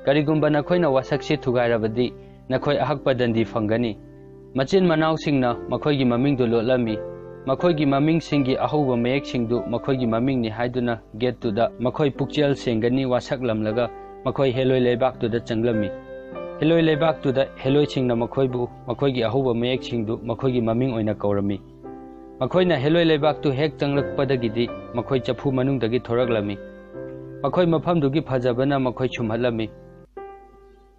ꯀꯔꯤꯒꯨꯝꯕ ꯅꯈꯣꯏꯅ ꯋꯥꯁꯛꯁꯤ ꯊꯨꯒꯥꯏꯔꯕꯗꯤ ꯅꯈꯣꯏ ꯑꯍꯛꯄ ꯗꯟꯗꯤ ꯐꯪꯒꯅꯤ꯫" ꯃꯆꯤꯟ ꯃꯅꯥꯎꯁꯤꯡꯅ ꯃꯈꯣꯏꯒꯤ ꯃꯃꯤꯡꯗꯨ ꯂꯣꯠꯂꯝꯃꯤ꯫ ꯃꯈꯣꯏꯒꯤ ꯃꯃꯤꯡꯁꯤꯡꯒꯤ ꯑꯍꯧꯕ ꯃꯌꯦꯛꯁꯤꯡꯗꯨ ꯃꯈꯣꯏꯒꯤ ꯃꯃꯤꯡꯅꯤ ꯍꯥꯏꯗꯨꯅ ꯒꯦꯠꯇꯨꯗ ꯃꯈꯣꯏ ꯄꯨꯛꯆꯦꯜ ꯁꯦꯡꯒꯅꯤ ꯋꯥꯁꯛꯂꯝꯂꯒ ꯃꯈꯣꯏ ꯍꯦꯂꯣꯏ ꯂꯩꯕꯥꯛꯇꯨꯗ ꯆꯪꯂꯝꯃꯤ꯫ ꯍꯦꯂꯣꯏ ꯂꯩꯕꯥꯛꯇꯨꯗ ꯍꯦꯂꯣꯏꯁꯤꯡꯅ ꯃꯈꯣꯏꯕꯨ ꯃꯈꯣꯏꯒꯤ ꯑꯍꯧꯕ ꯃꯌꯦꯛꯁꯤꯡꯗꯨ ꯃꯈꯣꯏꯒꯤ ꯃꯃꯤꯡ ꯑꯣꯏꯅ ꯀꯧꯔꯝꯃꯤ꯫ ꯃꯈꯣꯏꯅ ꯍꯦꯂꯣꯏ ꯂꯩꯕꯥꯛꯇꯨ ꯍꯦꯛ ꯆꯪꯂꯛꯄꯗꯒꯤꯗꯤ ꯃꯈꯣꯏ ꯆꯐꯨ ꯃꯅꯨꯡꯗꯒꯤ ꯊꯣꯔꯛꯂꯝꯃꯤ꯫ ꯃꯈꯣꯏ ꯃꯐꯝꯗꯨꯒꯤ ꯐꯖꯕꯅ ꯃꯈꯣꯏ ꯁꯨꯝꯍꯠꯂꯝꯃꯤ꯫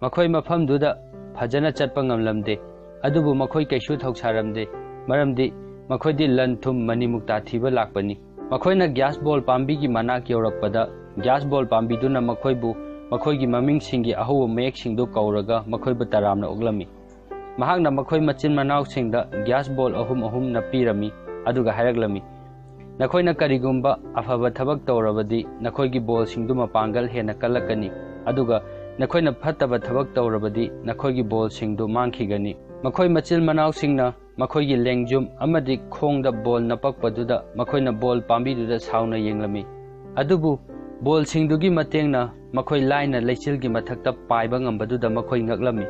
ꯃꯈꯣꯏ ꯃꯐꯝꯗꯨꯗ ꯐꯖꯅ ꯆꯠꯄ ꯉꯝꯂꯝꯗꯦ, ꯑꯗꯨꯕꯨ ꯃꯈꯣꯏ ꯀꯩꯁꯨ ꯊꯧꯁꯥꯔꯝꯗꯦ, ꯃꯔꯝꯗꯤ ꯃꯈꯣꯏꯗꯤ ꯂꯟ ꯊꯨꯝ ꯃꯅꯤ ꯃꯨꯛꯇꯥ ꯊꯤꯕ ꯂꯥꯛꯄꯅꯤ꯫ ꯃꯈꯣꯏꯅ ꯒ꯭ꯌꯥꯁ ꯕꯣꯜ ꯄꯥꯝꯕꯤꯒꯤ ꯃꯅꯥꯛ ꯌꯧꯔꯛꯄꯗ, ꯒ꯭ꯌꯥꯁ ꯕꯣꯜ ꯄꯥꯝꯕꯤꯗꯨꯅ ꯃꯈꯣꯏꯕꯨ ꯃꯈꯣꯏꯒꯤ ꯃꯃꯤꯡꯁꯤꯡꯒꯤ ꯑꯍꯧꯕ ꯃꯌꯦꯛꯁꯤꯡꯗꯨ ꯀꯧꯔꯒ ꯃꯈꯣꯏꯕꯨ ꯇꯔꯥꯝꯅ ꯑꯣꯛꯂꯝꯃꯤ꯫ ꯃꯍꯥꯛꯅ ꯃꯈꯣꯏ ꯃꯆꯤꯟ ꯃꯅꯥꯎꯁꯤꯡꯗ ꯒ꯭ꯌꯥꯁ ꯕꯣꯜ ꯑꯍꯨꯝ ꯑꯍꯨꯝ ꯅꯞꯄꯤꯔꯝꯃꯤ, ꯑꯗꯨꯒ ꯍꯥꯏꯔꯛꯂꯝꯃꯤ, "ꯅꯈꯣꯏꯅ ꯀꯔꯤꯒꯨꯝꯕ ꯑꯐꯕ ꯊꯕꯛ ꯇꯧꯔꯕꯗꯤ ꯅꯈꯣꯏꯒꯤ ꯕꯣꯜꯁꯤꯡꯗꯨ ꯃꯄꯥꯡꯒꯜ ꯍꯦꯟꯅ ꯀꯜꯂꯛꯀꯅꯤ, ꯑꯗꯨꯒ ꯅꯈꯣꯏꯅ ꯐꯠꯇꯕ ꯊꯕꯛ ꯇꯧꯔꯕꯗꯤ ꯅꯈꯣꯏꯒꯤ ꯕꯣꯜꯁꯤꯡꯗꯨ ꯃꯥꯡꯈꯤꯒꯅꯤ꯫" ꯃꯈꯣꯏ ꯃꯆꯤꯟ ꯃꯅꯥꯎꯁꯤꯡꯅ ꯃꯈꯣꯏꯒꯤ ꯂꯦꯡꯖꯨꯝ ꯑꯃꯗꯤ ꯈꯣꯡꯗ ꯕꯣꯜ ꯅꯄꯛꯄꯗꯨꯗ ꯃꯈꯣꯏꯅ ꯕꯣꯜ ꯄꯥꯝꯕꯤꯗꯨꯗ ꯁꯥꯎꯅ ꯌꯦꯡꯂꯝꯃꯤ꯫ ꯑꯗꯨꯕꯨ ꯕꯣꯜꯁꯤꯡꯗꯨꯒꯤ ꯃꯇꯦꯡꯅ ꯃꯈꯣꯏ ꯂꯥꯏꯅ ꯂꯩꯆꯤꯜꯒꯤ ꯃꯊꯛꯇ ꯄꯥꯏꯕ ꯉꯝꯕꯗꯨꯗ ꯃꯈꯣꯏ ꯉꯛꯂꯝꯃꯤ꯫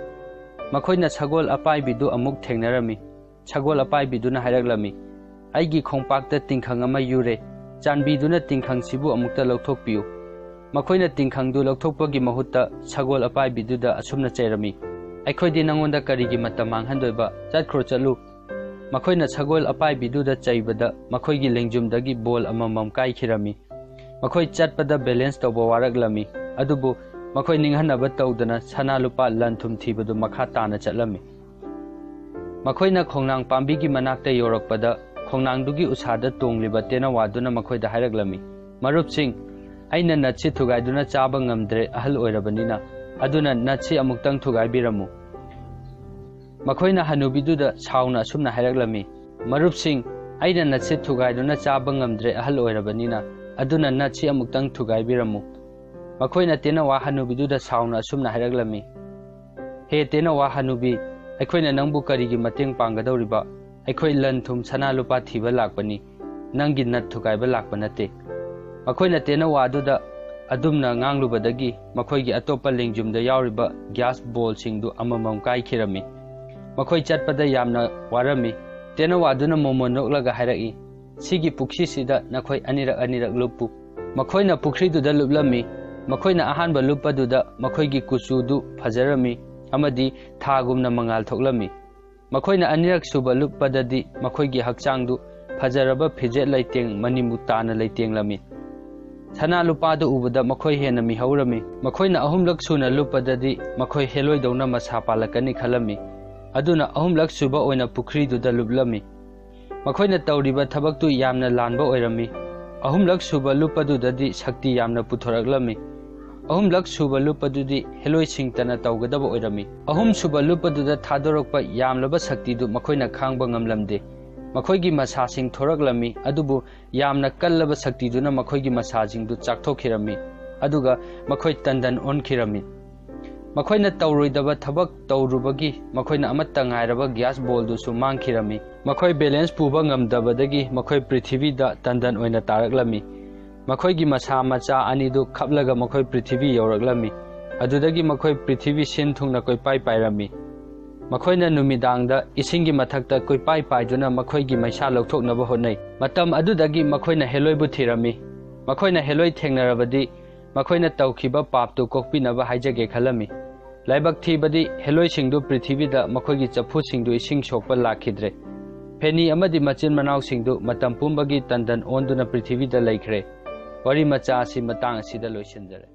ꯃꯈꯣꯏꯅ ꯁꯒꯣꯜ ꯑꯄꯥꯏꯕꯤꯗꯨ ꯑꯃꯨꯛ ꯊꯦꯡꯅꯔꯝꯃꯤ꯫ ꯁꯒꯣꯜ ꯑꯄꯥꯏꯕꯤꯗꯨꯅ ꯍꯥꯏꯔꯛꯂꯝꯃꯤ, "ꯑꯩꯒꯤ ꯈꯣꯡꯄꯥꯛꯇ ꯇꯤꯡꯈꯪ ꯑꯃ ꯌꯨꯔꯦ꯫ ꯆꯥꯟꯕꯤꯗꯨꯅ ꯇꯤꯡꯈꯪꯁꯤꯕꯨ ꯑꯃꯨꯛꯇ ꯂꯧꯊꯣꯛꯄꯤꯌꯨ꯫" ꯃꯈꯣꯏꯅ ꯇꯤꯡꯈꯪꯗꯨ ꯂꯧꯊꯣꯛꯄꯒꯤ ꯃꯍꯨꯠꯇ ꯁꯒꯣꯜ ꯑꯄꯥꯏꯕꯤꯗꯨꯗ ꯑꯁꯨꯝꯅ ꯆꯩꯔꯝꯃꯤ, "ꯑꯩꯈꯣꯏꯗꯤ ꯅꯪꯉꯣꯟꯗ ꯀꯔꯤꯒꯤ ꯃꯇꯝ ꯃꯥꯡꯍꯟꯗꯣꯏꯕ? ꯆꯠꯈ꯭ꯔꯣ, ꯆꯠꯂꯨ!" ꯃꯈꯣꯏꯅ ꯁꯒꯣꯜ ꯑꯄꯥꯏꯕꯤꯗꯨꯗ ꯆꯩꯕꯗ ꯃꯈꯣꯏꯒꯤ ꯂꯦꯡꯖꯨꯝꯗꯒꯤ ꯕꯣꯜ ꯑꯃꯃꯝ ꯀꯥꯏꯈꯤꯔꯝꯃꯤ꯫ ꯃꯈꯣꯏ ꯆꯠꯄꯗ ꯕꯦꯂꯦꯟꯁ ꯇꯧꯕ ꯋꯥꯔꯛꯂꯝꯃꯤ, ꯑꯗꯨꯕꯨ ꯃꯈꯣꯏ ꯅꯤꯡꯍꯟꯅꯕ ꯇꯧꯗꯅ ꯁꯅꯥ ꯂꯨꯄꯥ ꯂꯟ ꯊꯨꯝ ꯊꯤꯕꯗꯨ ꯃꯈꯥ ꯇꯥꯅ ꯆꯠꯂꯝꯃꯤ꯫ ꯃꯈꯣꯏꯅ ꯈꯣꯡꯅꯥꯡ ꯄꯥꯝꯕꯤꯒꯤ ꯃꯅꯥꯛꯇ ꯌꯧꯔꯛꯄꯗ, ꯈꯣꯡꯅꯥꯡꯗꯨꯒꯤ ꯎꯁꯥꯗ ꯇꯣꯡꯂꯤꯕ ꯇꯦꯅꯋꯥꯗꯨꯅ ꯃꯈꯣꯏꯗ ꯍꯥꯏꯔꯛꯂꯝꯃꯤ, "ꯃꯔꯨꯞꯁꯤꯡ, ꯑꯩꯅ ꯅꯠꯁꯤ ꯊꯨꯒꯥꯏꯗꯨꯅ ꯆꯥꯕ ꯉꯝꯗ꯭ꯔꯦ ꯑꯍꯜ ꯑꯣꯏꯔꯕꯅꯤꯅ, ꯑꯗꯨꯅ ꯅꯠꯁꯤ ꯑꯃꯨꯛꯇꯪ ꯊꯨꯒꯥꯏꯕꯤꯔꯝꯃꯨ꯫" ꯃꯈꯣꯏꯅ ꯍꯅꯨꯕꯤꯗꯨꯗ ꯁꯥꯎꯅ ꯑꯁꯨꯝꯅ ꯍꯥꯏꯔꯛꯂꯝꯃꯤ, "ꯃꯔꯨꯞꯁꯤꯡ, ꯑꯩꯅ ꯅꯠꯁꯤ ꯊꯨꯒꯥꯏꯗꯨꯅ ꯆꯥꯕ ꯉꯝꯗ꯭ꯔꯦ ꯑꯍꯜ ꯑꯣꯏꯔꯕꯅꯤꯅ, ꯑꯗꯨꯅ ꯅꯠꯁꯤ ꯑꯃꯨꯛꯇꯪ ꯊꯨꯒꯥꯏꯕꯤꯔꯝꯃꯨ꯫" ꯃꯈꯣꯏꯅ ꯇꯦꯅꯋꯥ ꯍꯅꯨꯕꯤꯗꯨꯗ ꯁꯥꯎꯅ ꯑꯁꯨꯝꯅ ꯍꯥꯏꯔꯛꯂꯝꯃꯤ, "ꯍꯦ ꯇꯦꯅꯋꯥ ꯍꯅꯨꯕꯤ, ꯑꯩꯈꯣꯏꯅ ꯅꯪꯕꯨ ꯀꯔꯤꯒꯤ ꯃꯇꯦꯡ ꯄꯥꯡꯒꯗꯧꯔꯤꯕ? ꯑꯩꯈꯣꯏ ꯂꯟ ꯊꯨꯝ ꯁꯅꯥ ꯂꯨꯄꯥ ꯊꯤꯕ ꯂꯥꯛꯄꯅꯤ, ꯅꯪꯒꯤ ꯅꯠ ꯊꯨꯒꯥꯏꯕ ꯂꯥꯛꯄ ꯅꯠꯇꯦ꯫" ꯃꯈꯣꯏꯅ ꯇꯦꯅꯋꯥꯗꯨꯗ ꯑꯗꯨꯝꯅ ꯉꯥꯡꯂꯨꯕꯗꯒꯤ ꯃꯈꯣꯏꯒꯤ ꯑꯇꯣꯞꯄ ꯂꯦꯡꯖꯨꯝꯗ ꯌꯥꯎꯔꯤꯕ ꯒ꯭ꯌꯥꯁ ꯕꯣꯜꯁꯤꯡꯗꯨ ꯑꯃꯃꯝ ꯀꯥꯏꯈꯤꯔꯝꯃꯤ꯫ ꯃꯈꯣꯏ ꯆꯠꯄꯗ ꯌꯥꯝꯅ ꯋꯥꯔꯝꯃꯤ꯫ ꯇꯦꯅꯋꯥꯗꯨꯅ ꯃꯣꯃꯣꯟ ꯅꯣꯛꯂꯒ ꯍꯥꯏꯔꯛꯏ, "ꯁꯤꯒꯤ ꯄꯨꯈ꯭ꯔꯤꯁꯤꯗ ꯅꯈꯣꯏ ꯑꯅꯤꯔꯛ ꯑꯅꯤꯔꯛ ꯂꯨꯞꯄꯨ꯫" ꯃꯈꯣꯏꯅ ꯄꯨꯈ꯭ꯔꯤꯗꯨꯗ ꯂꯨꯞꯂꯝꯃꯤ꯫ ꯃꯈꯣꯏꯅ ꯑꯍꯥꯟꯕ ꯂꯨꯞꯄꯗꯨꯗ ꯃꯈꯣꯏꯒꯤ ꯀꯨꯆꯨꯗꯨ ꯐꯖꯔꯝꯃꯤ ꯑꯃꯗꯤ ꯊꯥꯒꯨꯝꯅ ꯃꯉꯥꯜ ꯊꯣꯛꯂꯝꯃꯤ꯫ ꯃꯈꯣꯏꯅ ꯑꯅꯤꯔꯛ ꯁꯨꯕ ꯂꯨꯞꯄꯗꯗꯤ ꯃꯈꯣꯏꯒꯤ ꯍꯛꯆꯥꯡꯗꯨ ꯐꯖꯔꯕ ꯐꯤꯖꯦꯠ ꯂꯩꯇꯦꯡ ꯃꯅꯤꯃꯨꯛ ꯇꯥꯅ ꯂꯩꯇꯦꯡꯂꯝꯃꯤ꯫ ꯁꯅꯥ ꯂꯨꯄꯥꯗꯨ ꯎꯕꯗ ꯃꯈꯣꯏ ꯍꯦꯟꯅ ꯃꯤꯍꯧꯔꯝꯃꯤ꯫ ꯃꯈꯣꯏꯅ ꯑꯍꯨꯝꯂꯛ ꯁꯨꯅ ꯂꯨꯞꯄꯗꯗꯤ ꯃꯈꯣꯏ ꯍꯦꯂꯣꯏꯗꯧꯅ ꯃꯁꯥ ꯄꯥꯜꯂꯛꯀꯅꯤ ꯈꯜꯂꯝꯃꯤ꯫ ꯑꯗꯨꯅ ꯑꯍꯨꯝꯂꯛ ꯁꯨꯕ ꯑꯣꯏꯅ ꯄꯨꯈ꯭ꯔꯤꯗꯨꯗ ꯂꯨꯞꯂꯝꯃꯤ꯫ ꯃꯈꯣꯏꯅ ꯇꯧꯔꯤꯕ ꯊꯕꯛꯇꯨ ꯌꯥꯝꯅ ꯂꯥꯟꯕ ꯑꯣꯏꯔꯝꯃꯤ꯫ ꯑꯍꯨꯝꯂꯛ ꯁꯨꯕ ꯂꯨꯞꯄꯗꯨꯗꯗꯤ ꯁꯛꯇꯤ ꯌꯥꯝꯅ ꯄꯨꯊꯣꯔꯛꯂꯝꯃꯤ꯫ ꯑꯍꯨꯝꯂꯛ ꯁꯨꯕ ꯂꯨꯞꯄꯗꯨꯗꯤ ꯍꯦꯂꯣꯏ ꯁꯤꯡꯇꯅ ꯇꯧꯒꯗꯕ ꯑꯣꯏꯔꯝꯃꯤ꯫ ꯑꯍꯨꯝ ꯁꯨꯕ ꯂꯨꯞꯄꯗꯨꯗ ꯊꯥꯗꯣꯔꯛꯄ ꯌꯥꯝꯂꯕ ꯁꯛꯇꯤꯗꯨ ꯃꯈꯣꯏꯅ ꯈꯥꯡꯕ ꯉꯝꯂꯝꯗꯦ꯫ ꯃꯈꯣꯏꯒꯤ ꯃꯁꯥꯁꯤꯡ ꯊꯣꯔꯛꯂꯝꯃꯤ, ꯑꯗꯨꯕꯨ ꯌꯥꯝꯅ ꯀꯜꯂꯕ ꯁꯛꯇꯤꯗꯨꯅ ꯃꯈꯣꯏꯒꯤ ꯃꯁꯥꯁꯤꯡꯗꯨ ꯆꯥꯛꯊꯣꯛꯈꯤꯔꯝꯃꯤ, ꯑꯗꯨꯒ ꯃꯈꯣꯏ ꯇꯟꯗꯟ ꯑꯣꯟꯈꯤꯔꯝꯃꯤ꯫ ꯃꯈꯣꯏꯅ ꯇꯧꯔꯣꯏꯗꯕ ꯊꯕꯛ ꯇꯧꯔꯨꯕꯒꯤ ꯃꯈꯣꯏꯅ ꯑꯃꯠꯇ ꯉꯥꯏꯔꯕ ꯒ꯭ꯌꯥꯁ ꯕꯣꯜꯗꯨꯁꯨ ꯃꯥꯡꯈꯤꯔꯝꯃꯤ꯫ ꯃꯈꯣꯏ ꯕꯦꯂꯦꯟꯁ ꯄꯨꯕ ꯉꯝꯗꯕꯗꯒꯤ ꯃꯈꯣꯏ ꯄ꯭ꯔꯤꯊꯤꯕꯤꯗ ꯇꯟꯗꯟ ꯑꯣꯏꯅ ꯇꯥꯔꯛꯂꯝꯃꯤ꯫ ꯃꯈꯣꯏꯒꯤ ꯃꯁꯥ ꯃꯆꯥ ꯑꯅꯤꯗꯨ ꯈꯞꯂꯒ ꯃꯈꯣꯏ ꯄ꯭ꯔꯤꯊꯤꯕꯤ ꯌꯧꯔꯛꯂꯝꯃꯤ꯫ ꯑꯗꯨꯗꯒꯤ ꯃꯈꯣꯏ ꯄ꯭ꯔꯤꯊꯤꯕꯤ ꯁꯤꯟ ꯊꯨꯡꯅ ꯀꯣꯏꯄꯥꯏ ꯄꯥꯏꯔꯝꯃꯤ꯫ ꯃꯈꯣꯏꯅ ꯅꯨꯃꯤꯗꯥꯡꯗ ꯏꯁꯤꯡꯒꯤ ꯃꯊꯛꯇ ꯀꯣꯏꯄꯥꯏ ꯄꯥꯏꯗꯨꯅ ꯃꯈꯣꯏꯒꯤ ꯃꯩꯁꯥ ꯂꯧꯊꯣꯛꯅꯕ ꯍꯣꯠꯅꯩ꯫ ꯃꯇꯝ ꯑꯗꯨꯗꯒꯤ ꯃꯈꯣꯏꯅ ꯍꯦꯂꯣꯏꯕꯨ ꯊꯤꯔꯝꯃꯤ꯫ ꯃꯈꯣꯏꯅ ꯍꯦꯂꯣꯏ ꯊꯦꯡꯅꯔꯕꯗꯤ ꯃꯈꯣꯏꯅ ꯇꯧꯈꯤꯕ ꯄꯥꯞꯇꯨ ꯀꯣꯛꯄꯤꯅꯕ ꯍꯥꯏꯖꯒꯦ ꯈꯜꯂꯝꯃꯤ꯫ ꯂꯥꯏꯕꯛ ꯊꯤꯕꯗꯤ ꯍꯦꯂꯣꯏꯁꯤꯡꯗꯨ ꯄ꯭ꯔꯤꯊꯤꯕꯤꯗ ꯃꯈꯣꯏꯒꯤ ꯆꯐꯨꯁꯤꯡꯗꯨ ꯏꯁꯤꯡ ꯁꯣꯛꯄ ꯂꯥꯛꯈꯤꯗ꯭ꯔꯦ꯫ ꯐꯦꯅꯤ ꯑꯃꯗꯤ ꯃꯆꯤꯟ ꯃꯅꯥꯎꯁꯤꯡꯗꯨ ꯃꯇꯝ ꯄꯨꯝꯕꯒꯤ ꯇꯟꯗꯟ ꯑꯣꯟꯗꯨꯅ ꯄ꯭ꯔꯤꯊꯤꯕꯤꯗ ꯂꯩꯈ꯭ꯔꯦ꯫ ꯋꯥꯔꯤ ꯃꯆꯥ ꯑꯁꯤ ꯃꯇꯥꯡ ꯑꯁꯤꯗ ꯂꯣꯏꯁꯤꯟꯖꯔꯦ꯫